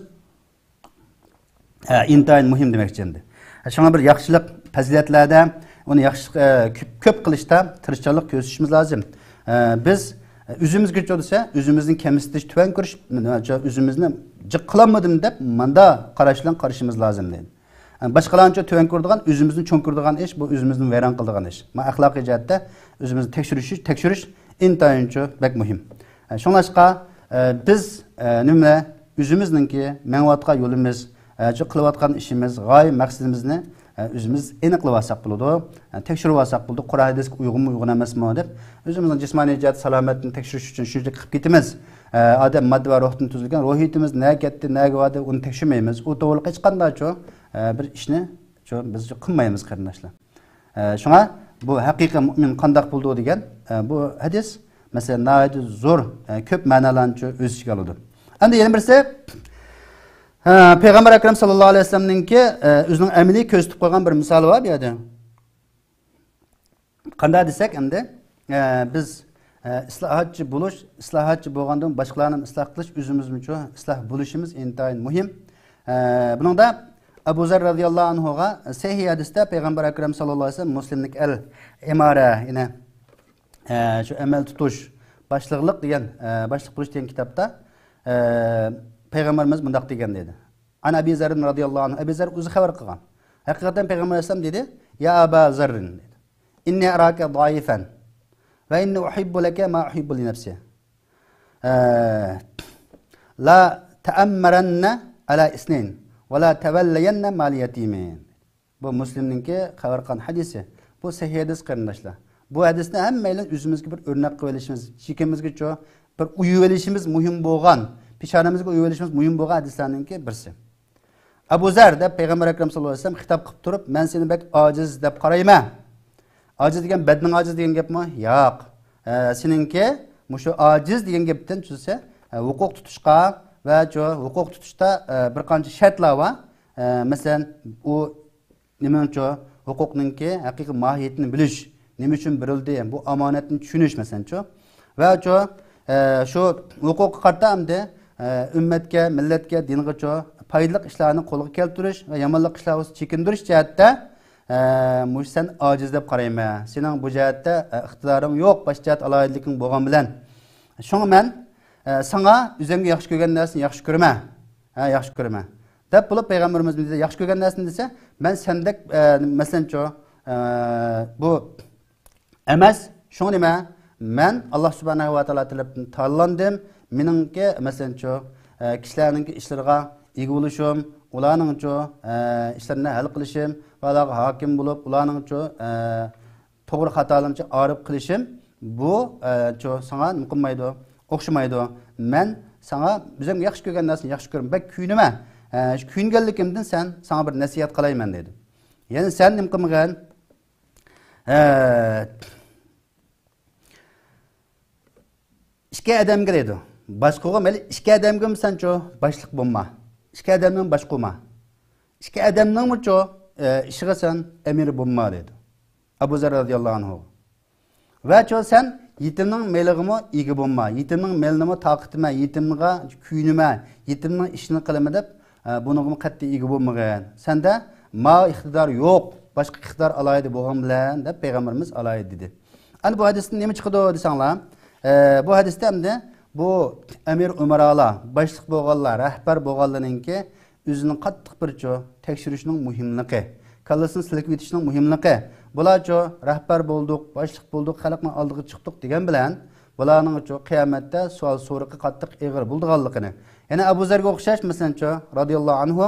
ئە، ئىنتايىن مۇھىم دېمەكچى ئەمدى. شۇڭا بىر ياخشىلىق پەزىلەتلەردە ئۇنى ياخشى، ئە، كۆپ، كۆپ قىلىشتا تىرىشچانلىق كۆرسىتىشىمىز لازىم. ئە، بىز، ئە، ئۆزىمىزگىچۇ دېسە، ئۆزىمىزنى كەمسىتىش، تۆۋەن كۆرۈش، مېنىڭچە ئۆزىمىزنى جىق قىلالمىدىم دەپ ماندا قاراش بىلەن قارىشىمىز لازىم دەيدۇ. ئە، باشقىلارنىچۇ تۆۋەن كۆرىدىغان، ئۆزىمىزنى چوڭ كۆرىدىغان ئىش، بۇ ئۆزىمىزنى ۋەيران قىلىدىغان ئىش. مانا ئەخلاقىي جەھەتتە ئۆزىمىزنى تەكشۈرۈش، تەكشۈرۈش ئىنتايىنچۇ بەك مۇھىم. ئە، شۇڭلاشقا، ئە، بىز، ئە، نېمە، ئۆزىمىزنىڭكى مېڭىۋاتقان يولىمىز، ئە، شۇ قىلىۋاتقان ئىشىمىز، غايە مەقسىتىمىزنى، ئە، ئۆزىمىز ئېنىقلىۋالساق بولىدۇ. ئە، تەكشۈرۈۋالساق بولىدۇ. قۇرئان ھەدىسكە ئۇيغۇنمۇ، ئۇيغۇن ئەمەسمۇ دەپ ئۆزىمىزنىڭ جىسمانىي جەھەتتە سالامەتلىكىنى تەكشۈرۈش ئۈچۈن شۇنچىلىك قىلىپ كېتىمىز. ئە، ئادەم ماددا ۋە روھتىن تۈزۈلگەن، روھىيىتىمىز نەگە كەتتى، نەگە باردى، ئۇنى تەكشۈرمەيمىز. ئۇ توغرىلىق ھېچقانداقچۇ، ئە، بىر ئىشنى شۇ بىز قىلمايمىز قېرىنداشلار. ئە، شۇڭا بۇ ھەقىقىي مۇئمىن قانداق بولىدۇ دېگەن، ئە، بۇ ھەدىس، مەسىلەن، ناھايىتى زور، ئە، كۆپ مەنىلەرنى ئۆز ئىچىگە ئالىدۇ. ئەمدى يەنە بىرسى، ھە، پەيغەمبەر ئەكرەم ساللاللاھۇ ئەلەيھى ۋەسەللەمنىڭكى، ئە، ئۆزىنىڭ ئەمەلىي كۆرسىتىپ قويغان بىر مىسالى بار بۇ يەردە. قانداق دېسەك ئەمدى، ئە، بىز، ئە، ئىسلاھاتچى بولۇش، ئىسلاھاتچى بولغاندىن باشقىلارنى ئىسلاھ قىلىش، ئۆزىمىزمۇچۇ ئىسلاھ بولۇشىمىز ئىنتايىن مۇھىم. ئە، بۇنىڭدا ئەبۇ زەر رازىياللاھۇ ئەنھۇغا سەھىھ ھەدىستە پەيغەمبەر ئەكرەم ساللاللاھۇ ئەلەيھى ۋەسەللەم مۇسلىملىك ئەل ئىمارە، يەنى، ئە، شۇ ئەمەل تۇتۇش، باشلىقلىق دېگەن، ئە، باشلىق بولۇش دېگەن كىتابتا، ئە، پەيغەمبىرىمىز مۇنداق دېگەن دېدى. عن أبي ذر رضي الله عنه، ئەبى زەر ئۆزى خەۋەر قىلغان. ھەقىقەتەن پەيغەمبەر ئەلەيھىسسالام دېدى، يا أبا ذر، إني أراك ضعيفا، وإني أحب لك ما أحب لنفسي. ئە، لا تأمرن على اثنين، ولا تولين مال يتيم. بۇ مۇسلىمنىڭكى خەۋەر قىلغان ھەدىسى. بۇ سەھىھ ھەدىس قېرىنداشلار. بۇ ھەدىسنى ھەممەيلەن ئۆزىمىزگە بىر ئۆرنەك قىلىۋېلىشىمىز، چېكىمىزگىچۇ بىر ئويۇۋېلىشىمىز مۇھىم بولغان، پېشانىمىزگە ئويۇۋېلىشىمىز مۇھىم بولغان ھەدىسلەرنىڭكى بىرسى. ئەبۇ زەر دەپ پەيغەمبەر ئەكرەم ساللاللاھۇ ئەلەيھى ۋەسەللەم خىتاب قىلىپ تۇرۇپ، مەن سېنى بەك ئاجىز دەپ قارايمەن. ئاجىز دېگەن بەدىنىڭ ئاجىز دېگەن گەپمۇ؟ ياق. ئە، سېنىڭكى مۇشۇ ئاجىز دېگەن گەپتىن چۈشسە، ئە، ھوقۇق تۇتۇشقا ۋە شۇ ھوقۇق تۇتۇشتا، ئە، بىر قانچە شەرتلەر بار. ئە، مەسىلەن، ئۇ نېمىنىڭچۇ؟ ھوقۇقنىڭكى ھەقىقىي ماھىيىتىنى بىلىش، نېمە ئۈچۈن بېرىلدى، بۇ ئامانەتنى چۈشىنىش، مەسىلەنچۇ. ۋە شۇ، ئە، شۇ ھوقۇققا قارىتا ئەمدى، ئە، ئۈممەتكە، مىللەتكە، دىنغىچۇ پايدىلىق ئىشلارنى قولغا كەلتۈرۈش ۋە يامانلىق ئىشلار بولسا چېكىندۈرۈش جەھەتتە، ئە، مۇشۇ سەن ئاجىز دەپ قارايمەن. سېنىڭ بۇ جەھەتتە، ئە، ئىقتىدارىڭ يوق، باشقا جەھەت ئالاھىدىلىكىڭ بولغان بىلەن. شۇڭا مەن، ئە، ساڭا ئۆزۈمگە ياخشى كۆرگەن نەرسىنى ياخشى كۆرىمەن. ھە، ياخشى كۆرىمەن. دەپ بولۇپ، پەيغەمبىرىمىز دېدى، ياخشى كۆرگەن نەرسىنى دېسە، مەن سەندەك، ئە، مەسىلەنچۇ، ئە، بۇ ئەمەس. شۇڭا نېمە؟ مەن ئاللا سۇبھانەھۇ ۋە تائالا تەرەپتىن تاللاندىم. مېنىڭكى، مەسىلەنچۇ، ئە، كىشىلەرنىڭكى ئىشلىرىغا ئىگە بولۇشۇم، ئۇلارنىڭچۇ، ئە، ئىشلىرىنى ھەل قىلىشىم ۋە ئۇلارغا ھاكىم بولۇپ، ئۇلارنىڭچۇ، ئە، توغرا خاتالىرىنچۇ ئارىپ قىلىشىم، بۇ، ئە، چۇ، ساڭا نېمە قىلمايدۇ؟ ئوخشىمايدۇ. مەن ساڭا ئۆزۈم ياخشى كۆرگەن نەرسىنى ياخشى كۆرىمەن، بەك كۆيۈنىمەن. ئە، شۇ كۆيۈنگەنلىكىمدىن سەن، ساڭا بىر نەسىھەت قىلايمەن دېدى. يەنى سەن نېمە قىلمىغىن؟ ئە، ئىككى ئادەمگە دەيدۇ. باشقىغا مەيلى ئىككى ئادەمگىمۇ سەنچۇ باشلىق بولما. ئىككى ئادەمنىڭ باشقۇرما. ئىككى ئادەمنىڭمۇچۇ، ئە، ئىشىغا سەن ئەمىر بولما دەيدۇ. ئەبۇ زەر رازىياللاھۇ ئەنھۇ. ۋە چۇ سەن يېتىمنىڭ مېلىغىمۇ ئىگە بولما. يېتىمنىڭ مېلىنىمۇ تارقىتىمەن، يېتىمغا كۆيۈنىمەن، يېتىمنىڭ ئىشىنى قىلىمەن دەپ، ئە، بۇنىڭغىمۇ قەتئىي ئىگە بولمىغىن. سەندە ما ئىقتىدار يوق، باشقا ئىقتىدار ئالاھىدە بولغان بىلەن دەپ پەيغەمبىرىمىز ئالاھىدە دېدى. ئەنە بۇ ھەدىستىن نېمە چىقىدۇ دېسەڭلار، ئە، بۇ ھەدىستە ئەمدى بۇ ئەمىر ئۇمارالا، باشلىق بولغانلار، رەھبەر بولغانلارنىڭكى ئۆزىنى قاتتىق بىرچۇ تەكشۈرۈشنىڭ مۇھىملىقى، كاللىسىنى سىلكىۋېتىشنىڭ مۇھىملىقى. بۇلارچۇ رەھبەر بولدۇق، باشلىق بولدۇق، خەلقنىڭ ئالدىغا چىقتۇق دېگەن بىلەن بۇلارنىڭچۇ قىيامەتتە سوئال سورىقى قاتتىق ئېغىر بولىدىغانلىقىنى. يەنە ئەبۇ زەرگە ئوخشاش، مەسىلەنچۇ، رازىياللاھۇ ئەنھۇ،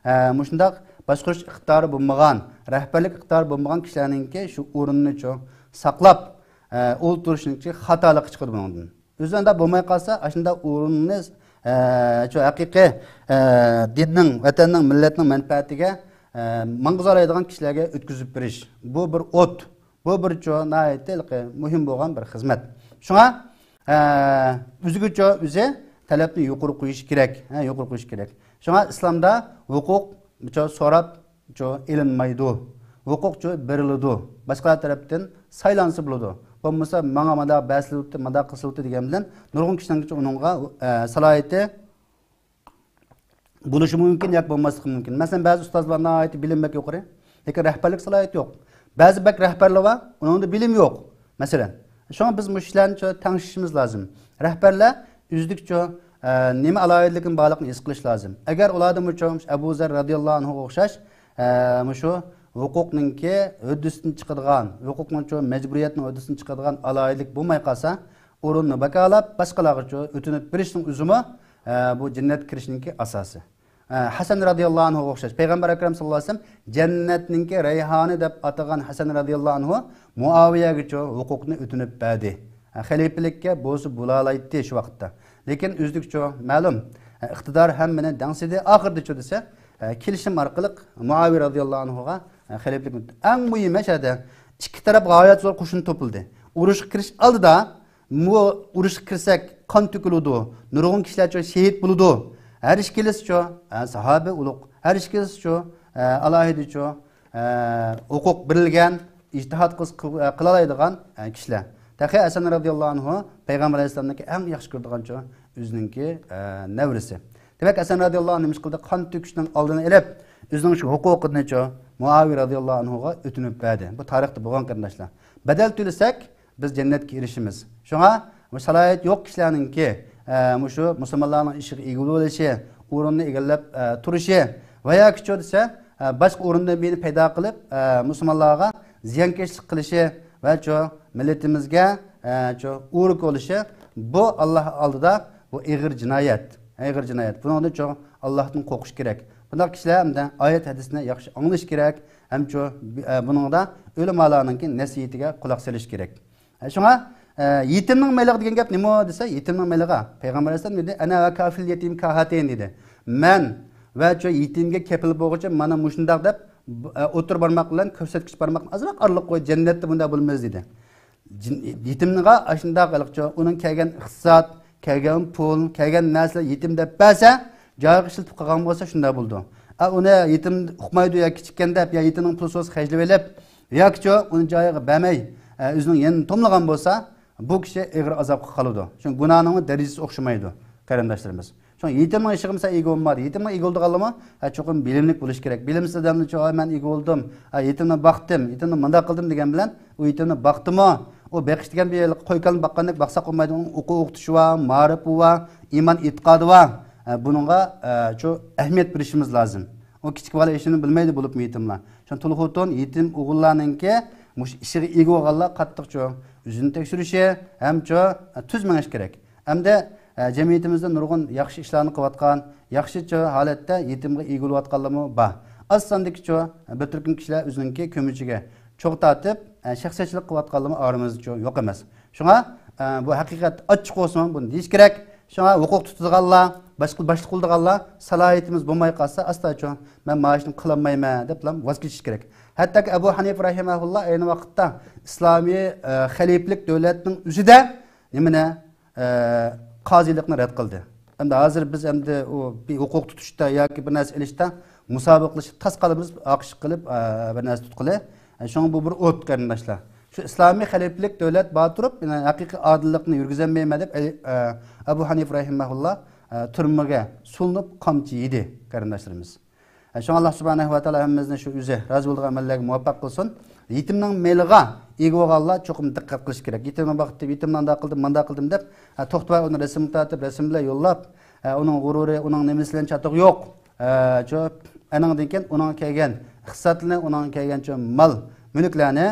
ئە، مۇشۇنداق باشقۇرۇش ئىقتىدارى بولمىغان، رەھبەرلىك ئىقتىدارى بولمىغان كىشىلەرنىڭكى شۇ ئورنىنىچۇ ساقلاپ، ئە، ئولتۇرۇشنىڭكى خاتالىقى چىقىدۇ بۇنىڭدىن. ئۆزى ئۇنداق بولماي قالسا، ئاشۇنداق ئورۇننى، ئە، شۇ ھەقىقىي، ئە، دىننىڭ، ۋەتەننىڭ، مىللەتنىڭ مەنپەئەتىگە، ئە، ماڭغۇزالايدىغان كىشىلەرگە ئۆتكۈزۈپ بېرىش. بۇ بىر ئوت. بۇ بىر چو-، ناھايىتى ھېلىقى مۇھىم بولغان بىر خىزمەت. شۇڭا، ئە، ئۆزىگىچۇ ئۆزى تەلەپنى يۇقىرى قويۇش كېرەك. ھە، يۇقىرى قويۇش كېرەك. شۇڭا ئىسلامدا ھوقۇق، چو-، سوراپ، چۇ ئېلىنمايدۇ. ھوقۇق چۇ بېرىلىدۇ. باشقىلار تەرەپتىن سايلانسا بولىدۇ. بولمىسا ماڭا مانداق بەسلىۋېتىپتۇ، مانداق قىلسىۋېتىپتۇ دېگەن بىلەن نۇرغۇن كىشىنىڭ ئۇنىڭغا، ئە، سالاھىيىتى بولۇشى مۇمكىن ياكى بولماسلىقى مۇمكىن. مەسىلەن، بەزى ئۇستازلار ناھايىتى بىلىم بەك يۇقىرى، لېكىن رەھبەرلىك سالاھىيىتى يوق. بەزى بەك رەھبەرلەر بار، ئۇنىڭدا بىلىم يوق. مەسىلەن، شۇڭا بىز مۇشۇ ئىشلارنى چۇ تەڭشىشىمىز لازىم. رەھبەرلەر ئۆزىدىكىچۇ، ئە، نېمە ئالاھىدىلىكىنى بارلىقىنى ھېس قىلىش لازىم. ئەگەر ئۇلاردىمۇچۇ ئەبۇ زەر رازىياللاھۇ ئەنھۇغا ئوخشاش، ئە، مۇشۇ ھوقۇقنىڭكى ھۆددىسىدىن چىقىدىغان، ھوقۇقنىڭچۇ مەجبۇرىيەتنىڭ ھۆددىسىدىن چىقىدىغان ئالاھىدىلىك بولماي قالسا، ئورۇننى ۋاكالەت باشقىلارغىچۇ ئۆتۈنۈپ بېرىشنىڭ ئۆزىمۇ، ئە، بۇ جەننەتكە كىرىشنىڭكى ئاساسى. ئە، ھەسەن رازىياللاھۇ ئەنھۇغا ئوخشاش. پەيغەمبەر ئەكرەم ساللاللاھۇ ئەلەيھى ۋەسەللەم جەننەتنىڭكى رەيھانى دەپ ئاتىغان ھەسەن رازىياللاھۇ ئەنھۇ مۇئاۋىيەگىچۇ ھوقۇقنى ئۆتۈنۈپ بەردى. ئە، خەلىپىلىككە بولسا بولالايتتى شۇ ۋاقىتتا. لېكىن ئۆزلۈكچۇ مەلۇم، ئە، ئىقتىدار ھەممىنى دەڭسىدى، ئاخىرىدىچۇ دېسە، ئە، كېلىشىم ئارقىلىق مۇئاۋىيە رازىياللاھۇ ئەنھۇغا، ئە، خەلىپىلىك. ئەڭ مۇھىمى شۇ يەردە ئىككى تەرەپ غايەت زور قوشۇن توپلىدى. ئۇرۇشقا كىرىش ئالدىدا، بۇ ئۇرۇشقا كىرسەك قان تۆكۈلىدۇ، نۇرغۇن كىشىلەرچۇ شېھىت بولىدۇ. ھەر ئىككىلىسىچۇ، ئە، ساھابە ئۇلۇغ، ھەر ئىككىلىسىچۇ، ئە، ئالاھىدىچۇ، ئە، ھوقۇق بېرىلگەن، ئىجتىھات قىلس-، قىل-، ئە، قىلالايدىغان، ئە، كىشىلەر. تېخى ھەسەن رازىياللاھۇ ئەنھۇ پەيغەمبەر ئەلەيھىسسالامنىڭكى ئەڭ ياخشى كۆرىدىغانچۇ ئۆزىنىڭكى، ئە، نەۋرىسى. دېمەك، ھەسەن رازىياللاھۇ ئەنھۇ نېمە ئىش قىلدى؟ قان تۆكۈشنىڭ ئالدىنى ئېلىپ، ئۆزىنىڭ شۇ ھوقۇقىنىچۇ مۇئاۋىيە رازىياللاھۇ ئەنھۇغا ئۆتۈنۈپ بەردى. بۇ تارىختا بولغان، قېرىنداشلار. بەدەل تۆلىسەك، بىز جەننەتكە ئېرىشىمىز. شۇڭا بۇ سالاھىيەت يوق كىشىلەرنىڭكى، ئە، مۇشۇ مۇسۇلمانلارنىڭ ئىشىغا ئىگە بولۇۋېلىشى، ئورۇننى ئىگىلەپ، ئە، تۇرۇشى ۋە ياكىچۇ دېسە، ئە، باشقا ئورۇندىن بىرنى پەيدا قىلىپ، ئە، مۇسۇلمانلارغا زىيانكەشلىك قىلىشى ۋە چۇ مىللىتىمىزگە، ئە، چۇ ئورۇق بولۇشى، بۇ ئاللا ئالدىدا بۇ ئېغىر جىنايەت. ئېغىر جىنايەت. بۇنىڭدىن چوڭ ئاللاھتىن قورقۇش كېرەك. بۇنداق كىشىلەر ئەمدى ئايەت ھەدىسنى ياخشى ئاڭلىشى كېرەك. ھەم چۇ، ئە، بۇنىڭدا ئۆلىمالارنىڭكى نەسىھىتىگە قۇلاق سېلىش كېرەك. ئە، شۇڭا، ئە، يېتىمنىڭ مېلىغا دېگەن گەپ نېمە دېسە، يېتىمنىڭ مېلىغا پەيغەمبەر ئەلەيھىسسالام دېدى، «ئەنە ۋە كافىل يەتىم كاھاتەين» دېدى. مەن ۋە چۇ يېتىمگە كېپىل بولغۇچە مانا مۇشۇنداق دەپ، ئە، ئوتتۇرا بارماق بىلەن كۆرسەتكۈچ بارماقنى ئازراق ئارىلىق قوي، جەننەتتە بۇنداق بولمايمىز دېدى. جىن-، يېتىمغا ئاشۇنداق ھېلىقىچۇ، ئۇنىڭ كەلگەن ئىقتىساد، كەلگەن پۇل، كەلگەن نەرسىلەر يېتىم دەپ بەرسە، جايىغا ئىشلىتىپ قالغان بولسا شۇنداق بولىدۇ. ئە، ئۇنى يېتىم ئۇقمايدۇ يا كىچىككەن دەپ، يا يېتىمنىڭ پۇلى سوزسا خەجلىۋېلىپ، ياكىچۇ ئۇنى جايىغا بەرمەي، ئە، ئۆزىنىڭ يېنىنى توملىغان بولسا، بۇ كىشى ئېغىر ئازابقا قالىدۇ. چۈنكى گۇناھنىڭمۇ دەرىجىسى ئوخشىمايدۇ، قېرىنداشلىرىمىز. شۇڭا يېتىمنىڭ ئىشىغا مىسال ئىگە بولمايدۇ. يېتىمغا ئىگە بولىدىغانلارمۇ، ھە، چوقۇم بىلىملىك بولۇش كېرەك. بىلىمسىز ئادەمنى چوقۇم، «ھە، مەن ئىگە بولدۇم، ھە، يېتىمنى باقتىم، يېتىمنى مۇنداق قىلدىم» دېگەن بىلەن ئۇ يېتىمنى باقتىمۇ؟ ئۇ بېقىش دېگەن بىر قوي-كالىنى باققاندەك باقساق بولمايدۇ. ئۇنىڭ ئوقۇ-ئوقۇتۇشى بار، مائارىپى بار، ئىمان ئېتىقادى بار. ھە، بۇنىڭغا، ھە، شۇ ئەھمىيەت بېرىشىمىز لازىم. ئۇ كىچىك بالا ئىشىنى بىلمەيدۇ، بولۇپمۇ يېتىملار. شۇڭا تۇل خوتۇن يېتىم ئوغۇللارنىڭكى مۇشۇ ئىشىغا ئىگە بولغانلار قاتتىقچۇ ئۆزىنى تەكشۈرۈشى ھەمچۇ تۈز مېڭىش كېرەك. ئەمدى، ئە، جەمئىيىتىمىزدە نۇرغۇن ياخشى ئىشلارنى قىلىۋاتقان، ياخشىچۇ ھالەتتە يېتىمغا ئىگە بولۇۋاتقانلارمۇ بار. ئاز ساندىكىچۇ بىر تۈركۈم كىشىلەر ئۆزىنىڭكى كۆمىچىگە چوغ تارتىپ، ئە، شەخسىيەتچىلىك قىلىۋاتقانلارمۇ ئارىمىزدىچۇ يوق ئەمەس. شۇڭا، ئە، بۇ ھەقىقەت ئاچچىق بولسىمۇ بۇنى دېيىش كېرەك. شۇڭا ھوقۇق تۇتىدىغانلار، باشقا، باشلىق بولىدىغانلار سالاھىيىتىمىز بولماي قالسا، ئاستا چوڭ، مەن مانا شۇنى قىلالمايمەن دەپلا ۋاز كېچىش كېرەك. ھەتتاكى ئەبۇ ھەنىفە رەھىمەھۇللا ئەينى ۋاقىتتا ئىسلامىي، ئە، خەلىپىلىك دۆلەتنىڭ ئۆزىدە نېمىنى، ئە، قازىلىقنى رەت قىلدى. ئەمدى ھازىر بىز ئەمدى ئۇ بىر ھوقۇق تۇتۇشتا ياكى بىر نەرسە ئېلىشتا مۇسابىقىلىشىپ تاس قالىمىز، ئاقىشىق قىلىپ، ئە، بىر نەرسە تۇتقىلى. ئە، شۇڭا بۇ بىر ئوت، قېرىنداشلار. شۇ ئىسلامىي خەلىپىلىك دۆلەت بار تۇرۇپ، يەنە ھەقىقىي ئادىللىقنى يۈرگۈزەلمەيمەن دەپ، ئە، ئەبۇ ھەنىفە رەھىمەھۇللا، ئە، تۈرمىگە سولىنىپ قامچا يېدى، قېرىنداشلىرىمىز. ئە، شۇڭا ئاللا سۇبھانەھۇ ۋە تائالا ھەممىمىزنى شۇ ئۆزى رازى بولىدىغان ئەمەللەرگە مۇۋەپپەق قىلسۇن. يېتىمنىڭ مېلىغا ئىگە بولغانلار چوقۇم دىققەت قىلىش كېرەك. يېتىمنىڭ ۋاقتىدا يېتىمنى ئانداق قىلدىم، مانداق قىلدىم دەپ، ئە، توختىماي ئۇنى رەسىمگە تارتىپ، رەسىم بىلەن يوللاپ، ئە، ئۇنىڭ غۇرۇرى، ئۇنىڭ نېمىسى بىلەن چاتىقى يوق. ئە، شۇ، ئەنىڭدىن كېيىن ئۇنىڭغا كەلگەن ئىقتىسادلىرىنى، ئۇنىڭغا كەلگەن شۇ مال، مۈلۈكلەرنى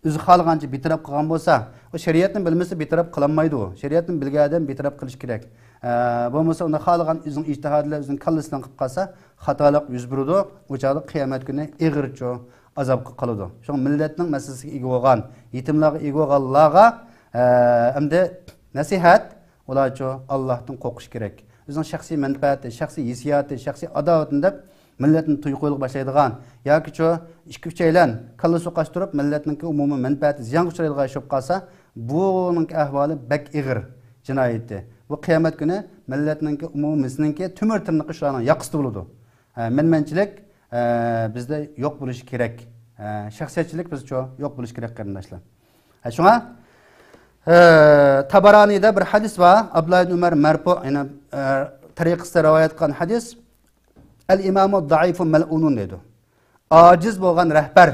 ئۆزى خالىغانچە بىتەرەپ قىلغان بولسا، ئۇ شەرىئەتنى بىلمىسە بىتەرەپ قىلالمايدۇ. شەرىئەتنى بىلگەن ئادەم بىتەرەپ قىلىش كېرەك. ئە، بولمىسا ئۇنى خالىغان ئۆزىنىڭ ئىجتىھادى بىلەن ئۆزىنىڭ كاللىسى بىلەن قىلىپ قالسا، خاتالىق يۈز بېرىدۇ. ئۇ چاغدا قىيامەت كۈنى ئېغىرچۇ ئازابقا قالىدۇ. شۇڭا مىللەتنىڭ مەسىلىسىگە ئىگە بولغان، يېتىملارغا ئىگە بولغانلارغا، ئە، ئەمدى نەسىھەت، ئۇلارچۇ ئاللاھتىن قورقۇش كېرەك. ئۆزىنىڭ شەخسىي مەنپەئەتى، شەخسىي ھېسسىياتى، شەخسىي ئاداۋىتىنى دەپ مىللەتنى تويغا قويۇلغا باشلايدىغان ياكىچۇ ئىككى ئۈچەيلەن كاللا سوقاشتۇرۇپ مىللەتنىڭكى ئومۇمىي مەنپەئەتى زىيانغا ئۇچرايدىغان ئىش بولۇپ قالسا، بۇنىڭكى ئەھۋالى بەك ئېغىر جىنايىتى. بۇ قىيامەت كۈنى مىللەتنىڭكى ئومۇمىي مىسنىڭكى تۆمۈر تىرنىقى شۇلارنىڭ ياقىسىدا بولىدۇ. ھە، مەنمەنچىلىك، ھە، بىزدە يوق بولۇشى كېرەك. ھە، شەخسىيەتچىلىك بىزچۇ يوق بولۇشى كېرەك، قېرىنداشلار. ھە، شۇڭا، ھە، تابارانىدا بىر ھەدىس بار. ئابدۇللا ئىبن ئۆمەر مەرپۇ، يەنى، ھە، تەرىقىسىدە رىۋايەت قىلغان ھەدىس. ئەل ئىمامۇ دائىفۇ مەلئۇنۇن دەيدۇ. ئاجىز بولغان رەھبەر.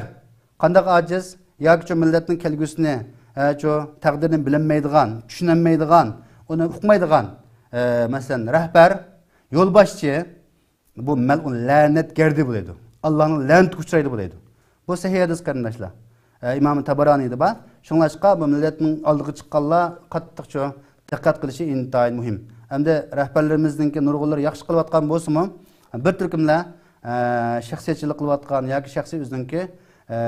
قانداق ئاجىز؟ ياكى شۇ مىللەتنىڭ كەلگۈسىنى، ھە، شۇ تەقدىرىنى بىلەلمەيدىغان، چۈشىنەلمەيدىغان، ئۇنى ئۇقمايدىغان، ئە، مەسىلەن، رەھبەر، يولباشچى، بۇ مەلئۇن، لەنەتگەردە بولىدۇ. ئاللانىڭ لەنىتىگە ئۇچرايدۇ بولىدۇ. بۇ سەھىھ ھەدىس، قېرىنداشلار. ئە، ئىمام تابارانىدا بار. شۇڭلاشقا بۇ مىللەتنىڭ ئالدىغا چىققانلار قاتتىقچۇ دىققەت قىلىشى ئىنتايىن مۇھىم. ئەمدى رەھبەرلىرىمىزنىڭكى نۇرغۇنلىرى ياخشى قىلىۋاتقان بولسىمۇ، بىر تۈركۈملەر، ئە، شەخسىيەتچىلىك قىلىۋاتقان ياكى شەخسىي ئۆزىنىڭكى، ئە،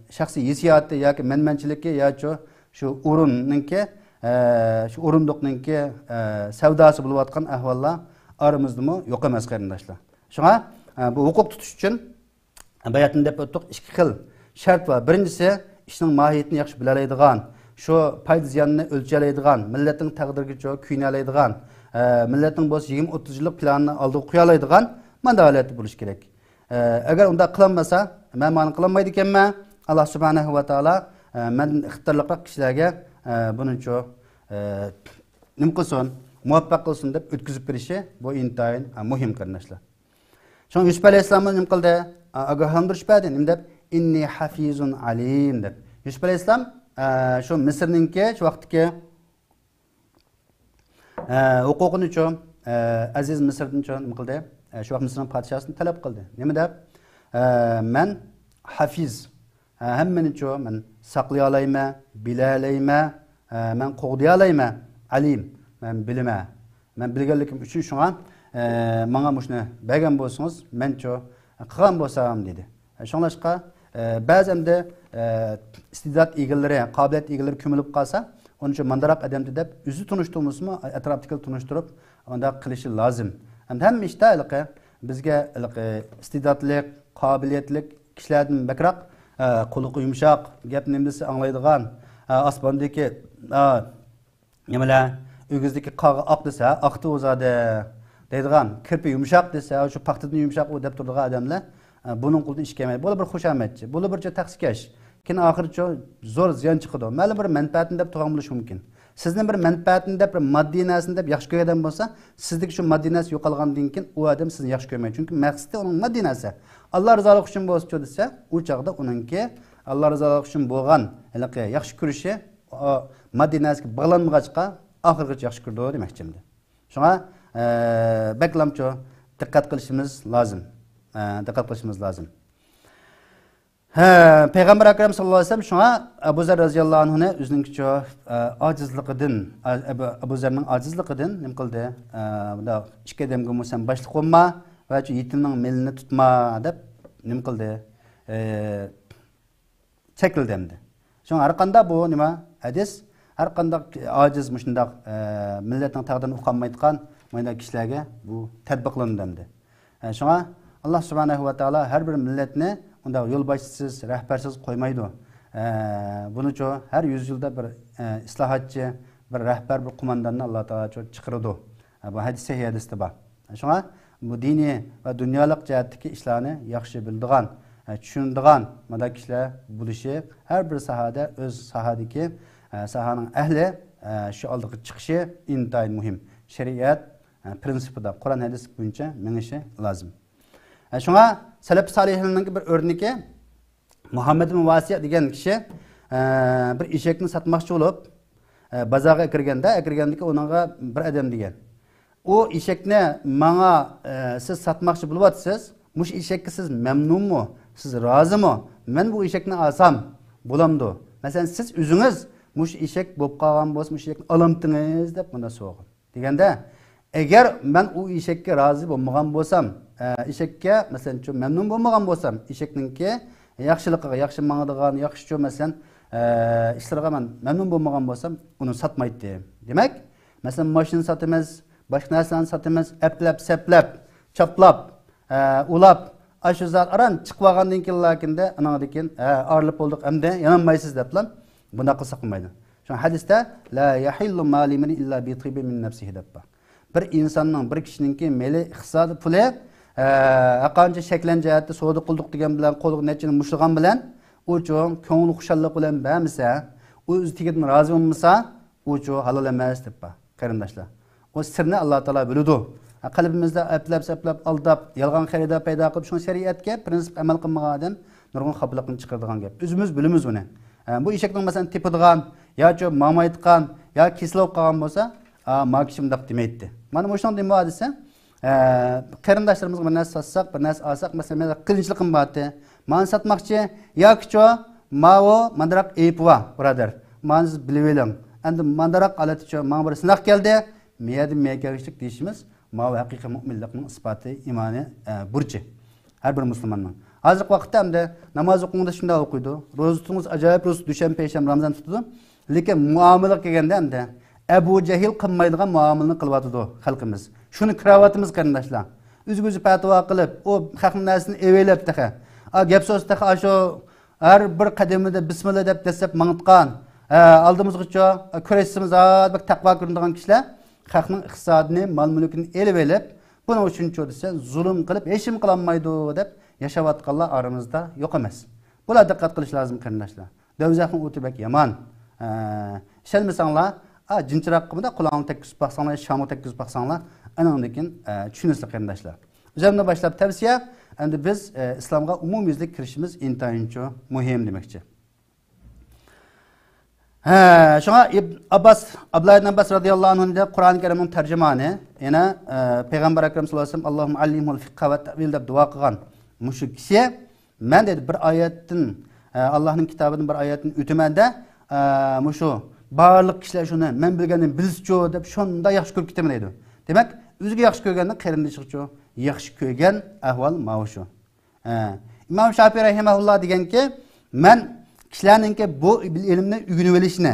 شەخسىي ھېسسىياتى ياكى مەنمەنچىلىكى ياچۇ شۇ ئورۇننىڭكى، ئە، شۇ ئورۇندۇقنىڭكى، ئە، سەۋداسى بولۇۋاتقان ئەھۋاللار ئارىمىزدىمۇ يوق ئەمەس، قېرىنداشلار. شۇڭا، ئە، بۇ ھوقۇق تۇتۇش ئۈچۈن باياتىن دەپ ئۆتتۇق، ئىككى خىل شەرت بار. بىرىنچىسى، ئىشنىڭ ماھىيىتىنى ياخشى بىلەلەيدىغان، شۇ پايدا زىياننى ئۆلچىيەلەيدىغان، مىللەتنىڭ تەقدىرىگىچۇ كۆيۈنەلەيدىغان، ئە، مىللەتنىڭ بولسا يىگىرمە ئوتتۇز يىللىق پىلانىنى ئالدىغا قويالايدىغان مانداق ھالەتتە بولۇشى كېرەك. ئە، ئەگەر ئۇنداق قىلالمىسا، مەن مانا قىلالمايدىكەنمەن، ئاللا سۇبھانەھۇ ۋە تائالا، ئە، مەندىن ئىقتىدارلىقراق كىشىلەرگە، ئە، بۇنىچۇ، ئە، نېمە قىلسۇن، مۇۋەپپەق قىلسۇن دەپ ئۆتكۈزۈپ بېرىشى، بۇ ئىنتايىن، ئە، مۇھىم، قېرىنداشلار. شۇڭا يۈسۈپ ئەلەيھىسسالاممۇ نېمە قىلدى؟ ئا-، ئاگاھلاندۇرۇش بەردى. نېمە دەپ؟ «ئىننى ھەفىزۇن ئەلىم» دەپ. يۈسۈپ ئەلەيھىسسالام، ئە، شۇ مىسىرنىڭكى شۇ ۋاقىتتىكى، ئە، ھوقۇقىنىچۇ، ئە، ئەزىز مىسىردىنچۇ نېمە قىلدى؟ ئە، شۇ ۋاقىت مىسىرنىڭ پادىشاھىسىدىن تەلەپ قىلدى. نېمە دەپ؟ ئە، مەن ھەفىز، ھە، ھەممىنىچۇ مەن ساقلىيالايمەن، بىلەلەيمەن، ھە، مەن قوغدىيالايمەن، ئەلىم، مەن بىلىمەن. مەن بىلگەنلىكىم ئۈچۈن شۇڭا، ھە، ماڭا مۇشۇنى بەرگەن بولسىڭىز، مەنچۇ قىلغان بولسام دېدى. شۇڭلاشقا، ھە، بەزى ئەمدى، ھە، ئىستىدات ئىگىلىرى، قابىلىيەت ئىگىلىرى كۆمۈلۈپ قالسا، ئۇنىچۇ مانداراق ئادەمدى دەپ ئۆزى تونۇشتۇرمىسىمۇ، ئەتراپتىكىلەر تونۇشتۇرۇپ، ئۇنداق قىلىشى لازىم. ئەمدى ھەممە ئىشتا ھېلىقى بىزگە ھېلىقى ئىستىداتلىق، قابىلىيەتلىك كىشىلەردىن بەكرەك، ئە، قۇلىقى يۇمشاق، گەپ نېمىسى ئاڭلايدىغان، ئە، ئاسماندىكى، ئە، نېمىلەر، ئۆگزىدىكى قارغا ئاق دېسە، ئاقتى ئۇ زادى دەيدىغان، كىرپى يۇمشاق دېسە، شۇ پاختىدىن يۇمشاق ئۇ دەپ تۇرىدىغان ئادەملەر، ئە، بۇنىڭ قولىدىن ئىش كەلمەيدۇ. بۇلار بىر خۇشامەتچى، بۇلار بىرچە تەخسىكەش. كېيىن ئاخىرىچۇ زور زىيان چىقىدۇ. مەلۇم بىر مەنپەئەتنى دەپ تۇرغان بولۇشى مۇمكىن. سىزنىڭ بىر مەنپەئەتنى دەپ، بىر ماددىي نەرسىنى دەپ ياخشى كۆرگەن بولسا، سىزدىكى شۇ ماددىي نەرسە يوقالغاندىن كېيىن ئۇ ئادەم سىزنى ياخشى كۆرمەيدۇ. چۈنكى مەقسىتى ئۇنىڭ ماددىي نەرسە. ئاللا رىزالىقى ئۈچۈن بولسىچۇ دېسە، ئۇ چاغدا ئۇنىڭكى ئاللا رىزالىقى ئۈچۈن بولغان ھېلىقى ياخشى كۆرۈشى، ئۇ ماددىي نەرسىگە باغلانمىغاچقا، ئاخىرغىچە ياخشى كۆرىدۇ دېمەكچىمدى. شۇڭا، ئە، بەكلامچۇ دىققەت قىلىشىمىز لازىم. ئە، دىققەت قىلىشىمىز لازىم. ھە، پەيغەمبەر ئەكرەم ساللاللاھۇ ئەلەيھى ۋەسەللەم شۇڭا ئەبۇ زەر رەزىياللاھۇ ئەنھۇنى ئۆزىنىڭكىچۇ، ئە، ئاجىزلىقىدىن، ئە، ئەبۇ، ئەبۇ زەرنىڭ ئاجىزلىقىدىن نېمە قىلدى؟ ئە، بۇنداق ئىككى ئادەمگىمۇ سەن باشلىق بولما ۋە شۇ يېتىمنىڭ مېلىنى تۇتما دەپ نېمە قىلدى؟ ئە، چەكلىدى ئەمدى. شۇڭا ھەر قانداق بۇ نېمە ھەدىس، ھەر قانداق ئاجىز مۇشۇنداق، ئە، مىللەتنىڭ تەقدىرىنى ئۇقالمايدىغان مۇنداق كىشىلەرگە بۇ تەتبىقلىنىدۇ ئەمدى. ئە، شۇڭا ئاللا سۇبھانەھۇ ۋە تائالا ھەر بىر مىللەتنى ئۇنداق يولباشچىسىز، رەھبەرسىز قويمايدۇ. ئە، بۇنىچۇ ھەر يۈز يىلدا بىر، ئە، ئىسلاھاتچى، بىر رەھبەر، بىر قومانداننى ئاللا تائالا چىقىرىدۇ. ئە، بۇ ھەدىس سەھىھ ھەدىستە بار. شۇڭا بۇ دىنىي ۋە دۇنيالىق جەھەتتىكى ئىشلارنى ياخشى بىلىدىغان، ئە، چۈشىنىدىغان مۇنداق كىشىلەر بولۇشى ھەر بىر ساھەدە ئۆز ساھەدىكى، ئە، ساھەنىڭ ئەھلى، ئە، شۇ ئالدىغا چىقىشى ئىنتايىن مۇھىم. شەرىئەت، ئە، پرىنسىپىدا، قۇرئان ھەدىس بويىچە مېڭىشى لازىم. ئە، شۇڭا سەلەپ سالىھلارنىڭ بىر ئۆرنىكى، مۇھەممەد بىن ۋاسىئ دېگەن كىشى، ئە، بىر ئېشەكنى ساتماقچى بولۇپ، ئە، بازارغا ئەكىرگەندە، ئەكىرگەندىكى ئۇنىڭغا بىر ئادەم دېگەن، ئۇ ئېشەكنى ماڭا، ئە، سىز ساتماقچى بولۇۋاتىسىز، مۇشۇ ئېشەككە سىز مەمنۇنمۇ، سىز رازىمۇ؟ مەن بۇ ئېشەكنى ئالسام بولامدۇ؟ مەسىلەن، سىز ئۆزىڭىز مۇشۇ ئېشەك بولۇپ قالغان بولسا، مۇشۇ ئېشەكنى ئالامتىڭىز دەپ مۇنداق سورىغان. دېگەندە، ئەگەر مەن ئۇ ئېشەككە رازى بولمىغان بولسام، ئە، ئېشەككە، مەسىلەن، شۇ مەمنۇن بولمىغان بولسام، ئېشەكنىڭكى ياخشىلىقىغا، ياخشى ماڭىدىغان، ياخشىچۇ، مەسىلەن، ئە، ئىشلىرىغا مەن مەمنۇن بولمىغان بولسام، ئۇنى ساتمايتتىم. دېمەك، مەسىلەن، ماشىنا ساتىمىز، باشقا نەرسىلەرنى ساتىمىز، ئەپلەپ، سەپلەپ، چاپلاپ، ئە، ئۇلاپ، ئاشۇ زات ئاران چىقىۋالغاندىن كېيىن، لېكىندە، ئانىڭدىن كېيىن، ھە، ئايرىلىپ بولدۇق، ئەمدى يانالمايسىز دەپلا، بۇنداق قىلساق بولمايدۇ. شۇڭا ھەدىستە، لا يەھىللۇ مالۇ ئىمرىئىن ئىللا بىتىيبىن مىن نەفسىھى دەپ بار. بىر ئىنساننىڭ، بىر كىشىنىڭكى مېلى، ئىقتىسادى، پۇلى، ئە، ھەرقانچە شەكلەن جەھەتتە سودا قىلدۇق دېگەن بىلەن، قولىغا نەچچىنى مۇشتلىغان بىلەن، ئۇچۇ كۆڭلى خۇشاللىق بىلەن بەرمىسە، ئۇ ئۆز تېگىدىن رازى بولمىسا، ئۇچۇ ھالال ئەمەس دەپ بار، قېرىنداشلار. ئۇ سىرنى ئاللا تائالا بىلىدۇ. ھە، قەلبىمىزدە ئەپلەپ، سەپلەپ، ئالداپ، يالغان خېرىدار پەيدا قىلىپ، شۇڭا شەرىئەتكە، پرىنسىپقا ئەمەل قىلمىغان ئادەم نۇرغۇن خاپىلىقنى چىقىرىدىغان گەپ. ئۆزىمىز بىلىمىز ئۇنى. ھە، بۇ ئېشەكنىڭ، مەسىلەن، تېپىدىغان، ياچۇ ماڭمايدىغان، يا كېسىل بولۇپ قالغان بولسا، ئا، ما كىشى مۇنداق دېمەيتتى. مانا مۇشۇنىڭ دېمى بار دېسە، ئە، قېرىنداشلىرىمىزغا بىر نەرسە ساتساق، بىر نەرسە ئالساق، مەسىلەن، مەن قىيىنچىلىقىم بارتى. مانا ساتماقچى، ياكىچۇ، ماۋۇ ماندىراق ئېيىپى بار، بۇرادەر. مانا سىز بىلىۋېلىڭ. ئەمدى ماندىراق ھالەتتىچۇ، ماڭا بىر سىناق كەلدى. مەيەردىن مەيەرگە كەلگۈچىلىك دېيىشىمىز، ماۋۇ ھەقىقىي مۇئمىنلىقنىڭ ئىسپاتى، ئىمانى، ئە، بۇرچى. ھەر بىر مۇسۇلماننىڭ. ھازىرقى ۋاقىتتا ئەمدى ناماز ئوقۇڭدا شۇنداق ئوقۇيدۇ. روزا تۇتۇڭىز، ئاجايىپ روزا، دۈشەنبە، پەيشەنبە، رامىزان تۇتىدۇ. لېكىن مۇئامىلىگە كەلگەندە ئەمدى ئەبۇ جەھىل قىلمايدىغان مۇئامىلىنى قىلىۋاتىدۇ خەلقىمىز. شۇنى كۆرۈۋاتىمىز قېرىنداشلار. ئۆزىگە ئۆزى پەتىۋا قىلىپ، ئۇ خەقنىڭ نەرسىسىنى ئېلىۋېلىپ تېخى. ئا، گەپ سۆز تېخى ئاشۇ ھەر بىر قەدىمىدە بىسمىللا دەپ دەسسەپ ماڭىدىغان، ئە، ئالدىمىزغىچۇ، ئە، كۈرەشسىمىز ھە بەك تەقۋا كۆرۈنىدىغان كىشىلەر خەقنىڭ ئىقتىسادىنى، مال-مۈلكىنى ئېلىۋېلىپ، بۇنىڭ ئۈچۈنچۇ دېسە، زۇلۇم قىلىپ، ھېچنېمە قىلالمايدۇ دەپ ياشاۋاتقانلار ئارىمىزدا يوق ئەمەس. بۇلار دىققەت قىلىش لازىم قېرىنداشلار. دوزاخنىڭ ئوتى بەك يامان. ئە، ئىشەنمىسەڭلار، ئا، جىنچىراغقا مۇنداق قۇلاقنى تەگكۈزۈپ باقساڭلار، شامغا تەگكۈزۈپ باقساڭلار، ئانىڭدىن كېيىن، ئە، چۈشىنىسىلەر قېرىنداشلار. ئۆزۈمدىن باشلاپ تەۋسىيە، ئەمدى بىز، ئە، ئىسلامغا ئومۇميۈزلۈك كىرىشىمىز ئىنتايىنچۇ مۇھىم دېمەكچى. ھە، شۇڭا ئىب-، ئابباس، ئابدۇللا ئىبن ئابباس رازىياللاھۇ ئەنھۇدىن قۇرئان كەرىمنىڭ تەرجىمانى، يەنە، ئە، پەيغەمبەر ئەكرەم ساللاللاھۇ ئەلەيھى ۋەسەللەم، «ئاللاھۇممە ئەللىمھۇل فىقھە ۋە تەئۋىل» دەپ دۇئا قىلغان مۇشۇ كىشى، مەن دەيدۇ، بىر ئايەتتىن، ئە، ئاللاھنىڭ كىتابىدىن بىر ئايەتنى ئۆتىمەندە، ئە، مۇشۇ بارلىق كىشىلەر شۇنى مەن بىلگەننى بىلسىچۇ دەپ شۇنداق ياخشى كۆرۈپ كېتىمەن دەيدۇ. دېمەك، ئۆزىگە ياخشى كۆرگەننى قېرىندىشىغىچۇ ياخشى كۆرگەن ئەھۋال ماۋۇ شۇ. ھە. ئىمام شافىي رەھىمەھۇللا دېگەنكى، مەن كىشىلەرنىڭكى بۇ بىلىمنى ئۆگىنىۋېلىشىنى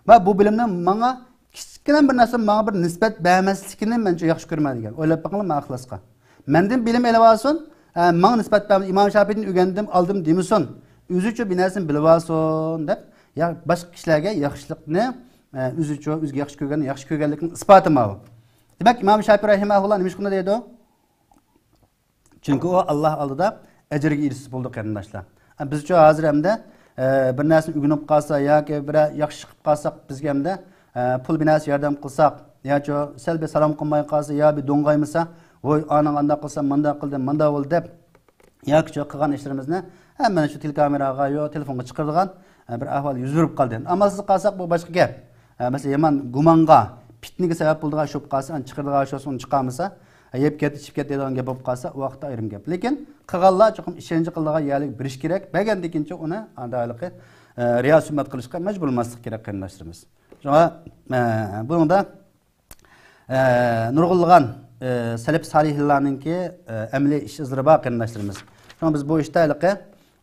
ۋە بۇ بىلىمنىڭ ماڭا كىچىككىنە بىر نەرسە، ماڭا بىر نىسبەت بەرمەسلىكىنى مەن شۇ ياخشى كۆرىمەن دېگەن. ئويلاپ بېقىڭلار، ماڭا ئىخلاسقا. مەندىن بىلىم ئېلىۋالسۇن، ھە، ماڭا نىسبەت بەرمەي، ئىمام شافىيدىن ئۆگەندىم، ئالدىم دېمىسۇن. ئۆزىچۇ بىر نەرسىنى بىلىۋالسۇن دەپ، يا، باشقا كىشىلەرگە ياخشىلىقنى، ئە، ئۆزىچۇ، ئۆزىگە ياخشى كۆرگەننى ياخشى كۆرگەنلىكنىڭ ئىسپاتى ماۋۇ. دېمەك، ئىمام شافىي رەھىمەھۇللا نېمە ئىش قىلدى دەيدۇ؟ چۈنكى ئۇ ئاللاھ ئالدىدا ئەجىرگە ئېرىشسە بولدى، قېرىنداشلار. ئە، بىزچۇ ھازىر ئەمدى، ئە، بىر نەرسىنى ئۆگىنىپ قالسا ياكى بىر ياخشى ئىش قىلىپ قالساق، بىزگە ئەمدى، ئە، پۇل بىر نەرسە ياردەم قىلساق، ياچۇ سەل بىر سالام قىلماي قالسا، يا بىر دوڭغايمىسا، ۋوي، ئاناڭ ئانداق قىلسا، مانداق قىلدى، مانداق بولدى دەپ، ياكى شۇ قىلغان ئىشلىرىمىزنى ھەممىنى شۇ تېلېكامېراغا يا تېلېفونغا چىقىرىدىغان، ئە، بىر ئەھۋال يۈز بېرىپ قالدى. ئامالسىز قالساق، بۇ باشقا گەپ. ئە، مەسىلەن، يامان گۇمانغا، پىتنىگە سەۋەب بولىدىغان ئىش بولۇپ قالسا، ئەنە چىقىرىدىغان ئىش بولسا، ئۇنى چىقارمىسا، يەپ كەتتى، ئىچىپ كەتتى دەيدىغان گەپ بولۇپ قالسا، ئۇ ۋاقىتتا ئايرىم گەپ. لېكىن قىلغانلار چوقۇم ئىشەنچ قىلىدىغان يەرلىك بېرىش كېرەك. بەرگەندىن كېيىنچە ئۇنى ئاندا ھېلىقى، ئە، رىيا سۈمئەت قىلىشقا مەجبۇر بولماسلىق كېرەك، قېرىنداشلىرىمىز. شۇڭا، ئە، بۇنىڭدا، ئە، نۇرغۇنلىغان، ئە، سەلەپ سالىھلارنىڭكى، ئە، ئەمەلىي ئىش ئىزلىرى بار، قېرىنداشلىرىمىز. شۇڭا بىز بۇ ئىشتا ھېلىقى،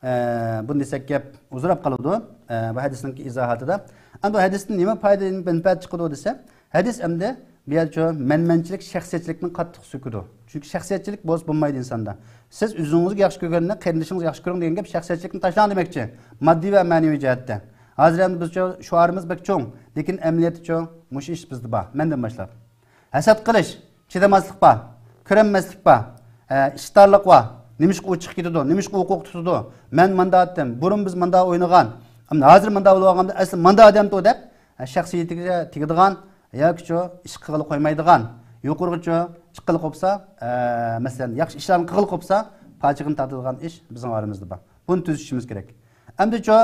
ئە، بۇنى دېسەك گەپ ئۇزىراپ قالىدۇ، ئە، بۇ ھەدىسنىڭكى ئىزاھاتىدا. ئەمدى بۇ ھەدىستىن نېمە پايدا، مەنپەئەت چىقىدۇ دېسە، ھەدىس ئەمدى بۇ يەردە شۇ مەنمەنچىلىك، شەخسىيەتچىلىكنى قاتتىق سۆكىدۇ. چۈنكى شەخسىيەتچىلىك بولسا بولمايدۇ ئىنساندا. سىز ئۆزىڭىزگە ياخشى كۆرگەننى قېرىندىشىڭىزغا ياخشى كۆرۈڭ دېگەن گەپ شەخسىيەتچىلىكنى تاشلاڭ دېمەكچى. ماددىي ۋە مەنىۋى جەھەتتە. ھازىر ئەمدى بىز شۇ شوئارىمىز بەك چوڭ، لېكىن ئەمەلىيەتتە شۇ مۇشۇ ئىش بىزدە بار، مەندىن باشلاپ. ھەسەت قىلىش، چىدىماسلىق بار، كۆرەلمەسلىك بار، ئە، ئىشتارلىق بار. نېمىشقا ئۇ چىقىپ كېتىدۇ، نېمىشقا ئۇ قوقۇپ تۇتىدۇ، مەن ماندا ئاتتىم، بۇرۇن بىز ماندا ئوينىغان، ئەمدى ھازىر ماندا بولۇۋالغاندا ئەسلى ماندا ئادەمتۇ دەپ، ئە، شەخسىيىتىگە تېگىدىغان ياكى شۇ ئىش قىلغىلى قويمايدىغان، يۇقىرىغىچۇ چىققىلى قوپسا، ئە، مەسىلەن، ياخشى ئىشلارنى قىلغىلى قوپسا، پاچىقىنى تارتىدىغان ئىش بىزنىڭ ئارىمىزدا بار. بۇنى تۈزىتىشىمىز كېرەك. ئەمدىچۇ،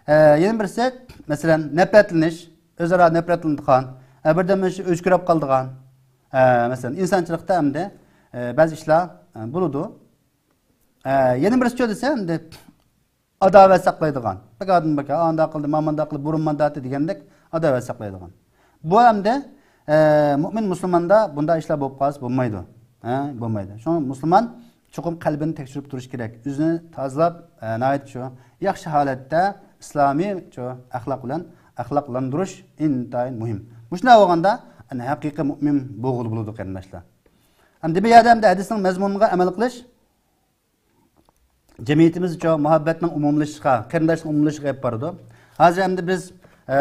ئە، يەنە بىرسى، مەسىلەن، نەپرەتلىنىش، ئۆزئارا نەپرەتلىنىدىغان، ئە، بىردەم ئۆچ-، ئۆچكىرەپ قالىدىغان، ئە، مەسىلەن، ئىنسانچىلىقتا ئەمدى، ئە، بەزى ئىشلار، ئە، بولىدۇ. ئە، يەنە بىرسىچۇ دېسە، ئەمدى ئاداۋەت ساقلايدىغان. بەك ئادەم بەك، ئا، ئانداق قىلدى، مانا مۇنداق قىلدى، بۇرۇن مانداق ئەتتى دېگەندەك ئاداۋەت ساقلايدىغان. بۇ ئەمدى، ئە، مۆمىن مۇسۇلماندا بۇنداق ئىشلار بولۇپ قالسا بولمايدۇ. ھە، بولمايدۇ. شۇڭا مۇسۇلمان چوقۇم قەلبىنى تەكشۈرۈپ تۇرۇشى كېرەك. ئۆزىنى تازىلاپ، ئە، ناھايىتى شۇ ياخشى ھالەتتە ئىسلامىي شۇ ئەخلاق بىلەن ئەخلاقلاندۇرۇش ئىنتايىن مۇھىم. مۇشۇنداق بولغاندا، ئەنە، ھەقىقىي مۆمىن بولغىلى بولىدۇ، قېرىنداشلار. ئەمدى بۇ يەردە ئەمدى ھەدىسنىڭ مەزمۇنىغا ئەمەل قىلىش. جەمئىيىتىمىزچۇ مۇھەببەتنىڭ ئومۇملىشىشىغا، قېرىنداشلىقنىڭ ئومۇملىشىشىغا ئېلىپ بارىدۇ. ھازىر ئەمدى بىز، ئە،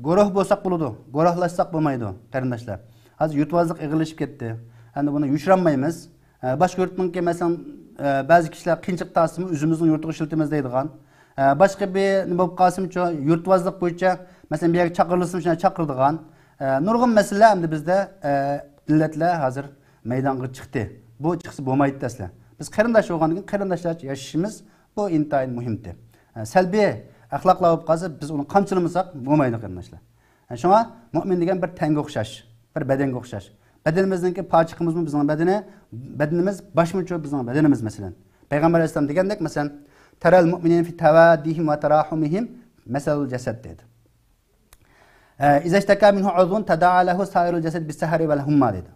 گۇرۇھ بولساق بولىدۇ، گۇرۇھلاشساق بولمايدۇ، قېرىنداشلار. ھازىر يۇرتۋازلىق ئېغىرلىشىپ كەتتى. ئەمدى بۇنى يوشۇرالمايمىز. ئە، باشقا يۇرتنىڭكى، مەسىلەن، ئە، بەزى كىشىلەر قىيىنچىلىق تارتسىمۇ ئۆزىمىزنىڭ يۇرتىغا ئىشلىتىمىز دەيدىغان. ئە، باشقا بىر نېمە بولۇپ قالسىمۇچۇ، يۇرتۋازلىق بويىچە، مەسىلەن، بىر يەرگە چاقىرىلسىمۇ شۇنداق چاقىرىدىغان. ئە، نۇرغۇن مەسىلىلەر ئەمدى بىزدە، ئە، ئىللەتلەر ھازىر مەيدانغا چىقتى. بۇ چىقسا بولمايتتى ئەسلى. بىز قېرىنداش بولغاندىن كېيىن قېرىنداشلارچە ياشىشىمىز، بۇ ئىنتايىن مۇھىمتى. ئە، سەلبىي ئەخلاقلار بولۇپ قالسا، بىز ئۇنى قامچىلىمىساق بولمايدۇ، قېرىنداشلار. ئە، شۇڭا مۆمىن دېگەن بىر تەنگە ئوخشاش، بىر بەدەنگە ئوخشاش. بەدىنىمىزنىڭكى پاچىقىمىزمۇ بىزنىڭ بەدىنى، بەدىنىمىز باشمۇچۇ بىزنىڭ بەدىنىمىز، مەسىلەن. پەيغەمبەر ئەلەيھىسسالام دېگەندەك، مەسىلەن، تەرەل مۇئمىنىنە فى تەۋادىھىم ۋە تەراھۇمىھىم مەسەلۇل جەسەد دەيدۇ. ئە، ئىزەشتەكا مىنھۇ ئۇزۋۇن تەدائا لەھۇ سائىرۇل جەسەد بىسسەھەرى ۋەل ھۇمما دەيدۇ.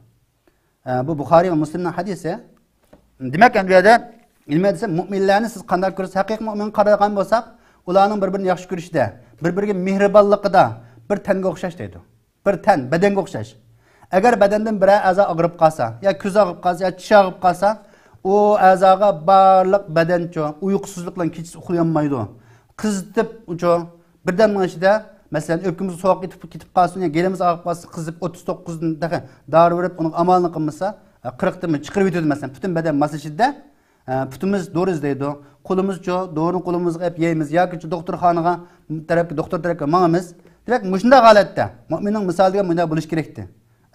ئە، بۇ بۇخارىي ۋە مۇسلىمنىڭ ھەدىسى. دېمەك، ئەمدى بۇ يەردە نېمە دېسە، مۆمىنلەرنى سىز قانداق كۆرىسىز؟ ھەقىقىي مۆمىن قارايدىغان بولساق، ئۇلارنىڭ بىر-بىرىنى ياخشى كۆرۈشىدە، بىر-بىرىگە مېھرىبانلىقىدا بىر تەنگە ئوخشاش دەيدۇ. بىر تەن، بەدەنگە ئوخشاش. ئەگەر بەدەندىن بىرەر ئەزا ئاغرىپ قالسا، يا كۆز ئاغرىپ قالسا، يا چىش ئاغرىپ قالسا، ئۇ ئەزاغا بارلىق بەدەنچۇ ئۇيقۇسىزلىق بىلەن كېچىسى ئۇخلىيالمايدۇ. قىزىتىپ ئۇچۇ بىردەمنىڭ ئىچىدە، مەسىلەن، ئۆپكىمىز سوغۇق كېتىپ، كېتىپ قالسۇن، يا گېلىمىز ئاغرىپ قالسا، قىزىتىپ ئوتتۇز توققۇزدىن تېخى دارى بېرىپ، ئۇنىڭ ئامالىنى قىلمىسا، قىرىقتىن چىقىرىۋېتىدۇ، مەسىلەن، پۈتۈن بەدەن ماسلىشىدۇ-دە. ئە، پۇتىمىز دورا ئىزدەيدۇ، قولىمىزچۇ دورىنى قولىمىزغا ئېلىپ يەيمىز ياكى دوختۇرخانىغا تەرەپكە، دوختۇر تەرەپكە ماڭىمىز. دېمەك، مۇشۇنداق ھالەتتە مۆمىننىڭ مىسالى دېگەن مۇنداق بولۇشى كېرەكتى.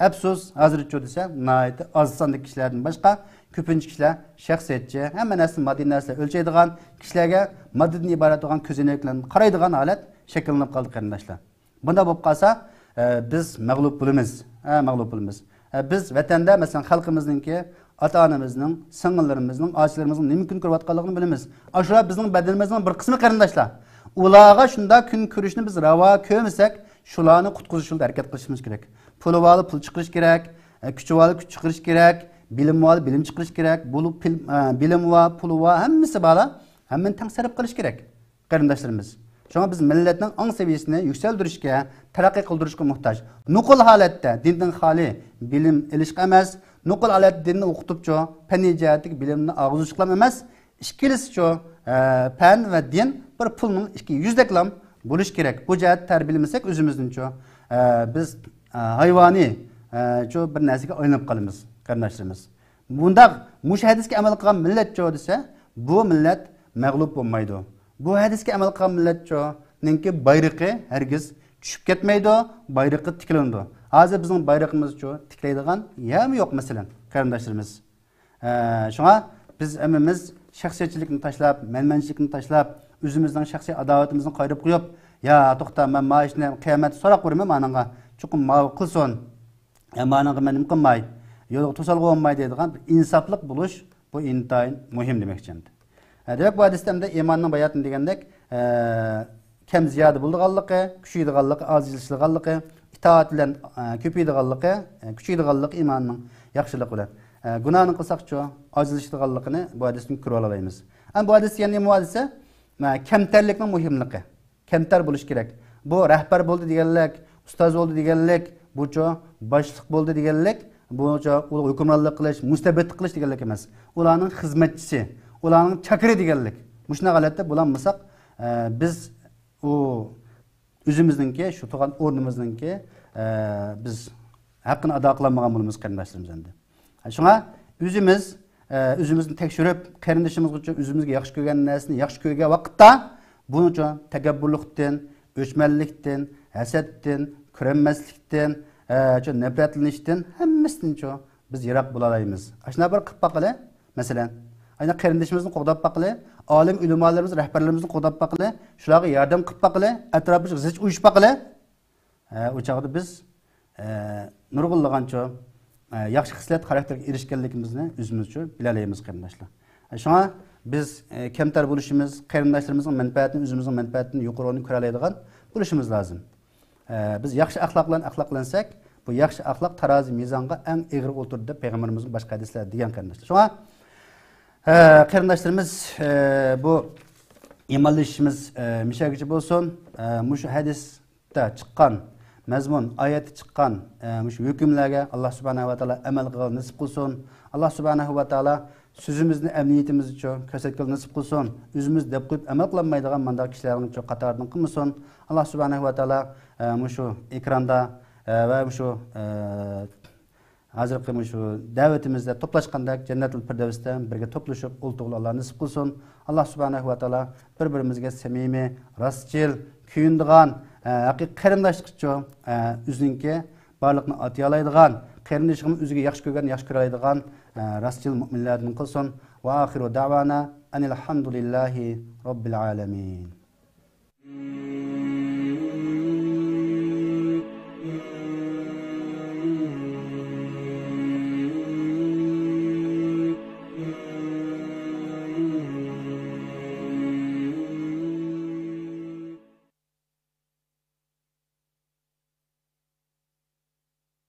ئەپسۇس، ھازىرچۇ دېسە، ناھايىتى ئاز ساندىكى كىشىلەردىن باشقا، كۆپىنچە كىشىلەر شەخسىيەتچى، ھەممە نەرسىنى ماددىي نەرسە ئۆلچەيدىغان، كىشىلەرگە ماددىدىن ئىبارەت بولغان كۆزەينەك بىلەن قارايدىغان ھالەت شەكىللىنىپ قالدى، قېرىنداشلار. بۇنداق بولۇپ قالسا، ئە، بىز مەغلۇپ بولىمىز. ھە، مەغلۇپ بولىمىز. ئە، بىز ۋەتەندە، مەسىلەن، خەلقىمىزنىڭكى، ئاتا-ئانىمىزنىڭ، سىڭىللىرىمىزنىڭ، ئاچىلىرىمىزنىڭ نېمە كۈن كۆرۈۋاتقانلىقىنى بىلىمىز. ئاشۇلار بىزنىڭ بەدىنىمىزنىڭ بىر قىسمى، قېرىنداشلار. ئۇلارغا شۇنداق كۈن كۆرۈشنى بىز راۋا كۆرمىسەك، شۇلارنى قۇتقۇزۇش يولىدا ھەرىكەت قىلىشىمىز كېرەك. پۇلى بارلار پۇل چىقىرىش كېرەك، ئە، كۈچى بارلار كۈچ چىقىرىش كېرەك، بىلىمى بارلار بىلىم چىقىرىش كېرەك. بۇ پىل-، ئە، بىلىمى بار، پۇلى بار، ھەممىسى بارلار، ھەممىنى تەڭ سەرپ قىلىش كېرەك. قېرىنداشلىرىمىز. شۇڭا بىز مىللەتنىڭ ئاڭ سەۋىيەسىنى يۈكسەلدۈرۈشكە، تەرەققىي قىلدۇرۇشقا موھتاج. نوقۇل ھالەتتە دىندىن خالىي بىلىم ئېلىشقا ئەمەس، نوقۇل ھالەتتە دىننى ئوقۇتۇپچۇ، پەننىي جەھەتتىكى بىلىمنى ئاغزۇچۇقلام ئەمەس، ئىككىلىسىچۇ، ئە، پەن ۋە دىن بىر پۇلنىڭ ئىككى يۈزىدەكلام بولۇش كېرەك. بۇ جەھەتتە تەربىيەلىمىسەك ئۆزىمىزنىچۇ، ئە، بىز، ئە، ھايۋانىي، ئە، چۇ بىر نەرسىگە ئايلىنىپ قالىمىز، قېرىنداشلىرىمىز. بۇنداق مۇشۇ ھەدىسكە ئەمەل قىلغان مىللەتچۇ دېسە، بۇ مىللەت مەغلۇپ بولمايدۇ. بۇ ھەدىسكە ئەمەل قىلغان مىللەتچۇنىڭكى بايرىقى ھەرگىز چۈشۈپ كەتمەيدۇ، بايرىقى تىكلىنىدۇ. ھازىر بىزنىڭ بايرىقىمىزچۇ تىكلەيدىغان يەرمۇ يوق، مەسىلەن، قېرىنداشلىرىمىز. ئە، شۇڭا بىز ھەممىمىز شەخسىيەتچىلىكنى تاشلاپ، مەنمەنچىلىكنى تاشلاپ، ئۆزىمىزنىڭ شەخسىي ئاداۋىتىمىزنى قايرىپ قويۇپ، يا، توختا، مەن مانا ئىشنى قىيامەتتە سوراپ كۆرىمەن، مانىڭغا چوقۇم ماۋۇ قىلسۇن. ئە، مانىڭغا مەن نېمە قىلماي؟ يولىغا توسالغۇ بولماي دەيدىغان بىر ئىنساپلىق بولۇش، بۇ ئىنتايىن مۇھىم دېمەكچى ئەمدى. ھە، دېمەك، بۇ ھەدىستە ئەمدى ئىماننىڭ باياتىن دېگەندەك، ئە، كەم زىيادە بولىدىغانلىقى، كۈچىيىدىغانلىقى، ئازىيىشىدىغانلىقى، ئىتائەت بىلەن، ئە، كۆپىيىدىغانلىقى، ئە، كۈچىيىدىغانلىقى ئىماننىڭ ياخشىلىقى بىلەن. ئە، گۇناھنى قىلساقچۇ، ئازىيىشىدىغانلىقىنى بۇ ھەدىستىن كۆرۈۋالالايمىز. ئەمدى بۇ ھەدىس دېگەن نېمە بۇ ھەدىسى؟ مە-، كەمتەرلىكنىڭ مۇھىملىقى. كەمتەر بولۇش كېرەك. بۇ رەھبەر بولدى دېگەنلىك، ئۇستاز بولدى دېگەنلىك، بۇچۇ باشلىق بولدى دېگەنلىك، بۇچۇ ئۇلارغا ھۆكۈمرانلىق قىلىش، مۇستەبىتلىك قىلىش دېگەنلىك ئەمەس. ئۇلارنىڭ خىزمەتچىسى، ئۇلارنىڭ چاكىرى دېگەنلىك. مۇشۇنداق ھالەتتە بولالمىساق، ئە، بىز ئۇ ئۆزىمىزنىڭكى، شۇ تۇرغان ئورنىمىزنىڭكى، ئە، بىز ھەققىنى ئادا قىلالمىغان بولىمىز، قېرىنداشلىرىمىز ئەمدى. شۇڭا ئۆزىمىز، ئە، ئۆزىمىزنى تەكشۈرۈپ، قېرىندىشىمىزغىچۇ ئۆزىمىزگە ياخشى كۆرگەن نەرسىنى ياخشى كۆرگەن ۋاقىتتا، بۇنىچۇ تەكەببۇرلۇقتىن، ئۆچمەنلىكتىن، ھەسەتتىن، كۆرەلمەسلىكتىن، ئە، چۇ نەپرەتلىنىشتىن، ھەممىسىدىنچۇ بىز يىراق بولالايمىز. ئاشۇنداق بىر قىلىپ باققىلى، مەسىلەن، ئاينا قېرىندىشىمىزنى قوغداپ باققىلى، ئالىم ئۆلىمالىرىمىز، رەھبەرلىرىمىزنى قوغداپ باققىلى، شۇلارغا ياردەم قىلىپ باققىلى، ئەتراپىمىزغا زىچ ئۇيۇشۇپ باققىلى. ئە، ئۇ چاغدا بىز، ئە، نۇرغۇنلىغانچۇ، ئە، ياخشى خىسلەت خاراكتېرگە ئېرىشكەنلىكىمىزنى ئۆزىمىزچۇ بىلەلەيمىز، قېرىنداشلار. ئە، شۇڭا بىز، ئە، كەمتەر بولۇشىمىز، قېرىنداشلىرىمىزنىڭ مەنپەئەتىنى ئۆزىمىزنىڭ مەنپەئەتىدىن يۇقىرى ئورۇندا كۆرەلەيدىغان بولۇشىمىز لازىم. ئە، بىز ياخشى ئەخلاق بىلەن ئەخلاقلانساق، بۇ ياخشى ئەخلاق تارازى مىزانغا ئەڭ ئېغىر ئولتۇرىدۇ دەپ پەيغەمبىرىمىزمۇ باشقا ھەدىسلەردە دېگەن، قېرىنداشلار. شۇڭا، ئە، قېرىنداشلىرىمىز، ئە، بۇ ئىمانلىشىشىمىز، ئە، مىشەگىچە بولسۇن. ئە، مۇشۇ ھەدىس چىققان مەزمۇن، ئايەتتە چىققان، ئە، مۇشۇ ھۆكۈملەرگە ئاللا سۇبھانەھۇ ۋە تائالا ئەمەل قىلغىلى نېسىپ قىلسۇن. ئاللا سۇبھانەھۇ ۋە تائالا سۆزىمىزنى ئەمەلىيىتىمىزچۇ كۆرسەتكىلى نېسىپ قىلسۇن. ئۆزىمىز دەپ قويۇپ ئەمەل قىلالمايدىغان مانداق كىشىلەرنىڭچۇ قاتارىدىن قىلمىسۇن. ئاللا سۇبھانەھۇ ۋە تائالا، ئە، مۇشۇ ئېكراندا، ئە، ۋە مۇشۇ، ئە، ھازىرقى مۇشۇ دەۋىتىمىزدە توپلاشقاندەك جەننەتۇل پىردەۋستە بىرگە توپلىشىپ ئولتۇرغىلى ئاللا نېسىپ قىلسۇن. ئاللا سۇبھانەھۇ ۋە تائالا بىر-بىرىمىزگە سەمىمىي، راستچىل، كۆيۈنىدىغان، ئە، ھەقىقىي قېرىنداشلىقچۇ، ئە، ئۆزىنىڭكى بارلىقىنى ئاتىيالايدىغان، قېرىندىشىغىمۇ ئۆزىگە ياخشى كۆرگەن، ياخشى كۆرەلەيدىغان، ئە، راستچىل مۆمىنلەردىن قىلسۇن. ۋە ئاخىرۇ دەۋانا ئەنىل ھەمدۇلىللاھى رەببىل ئالەمىن.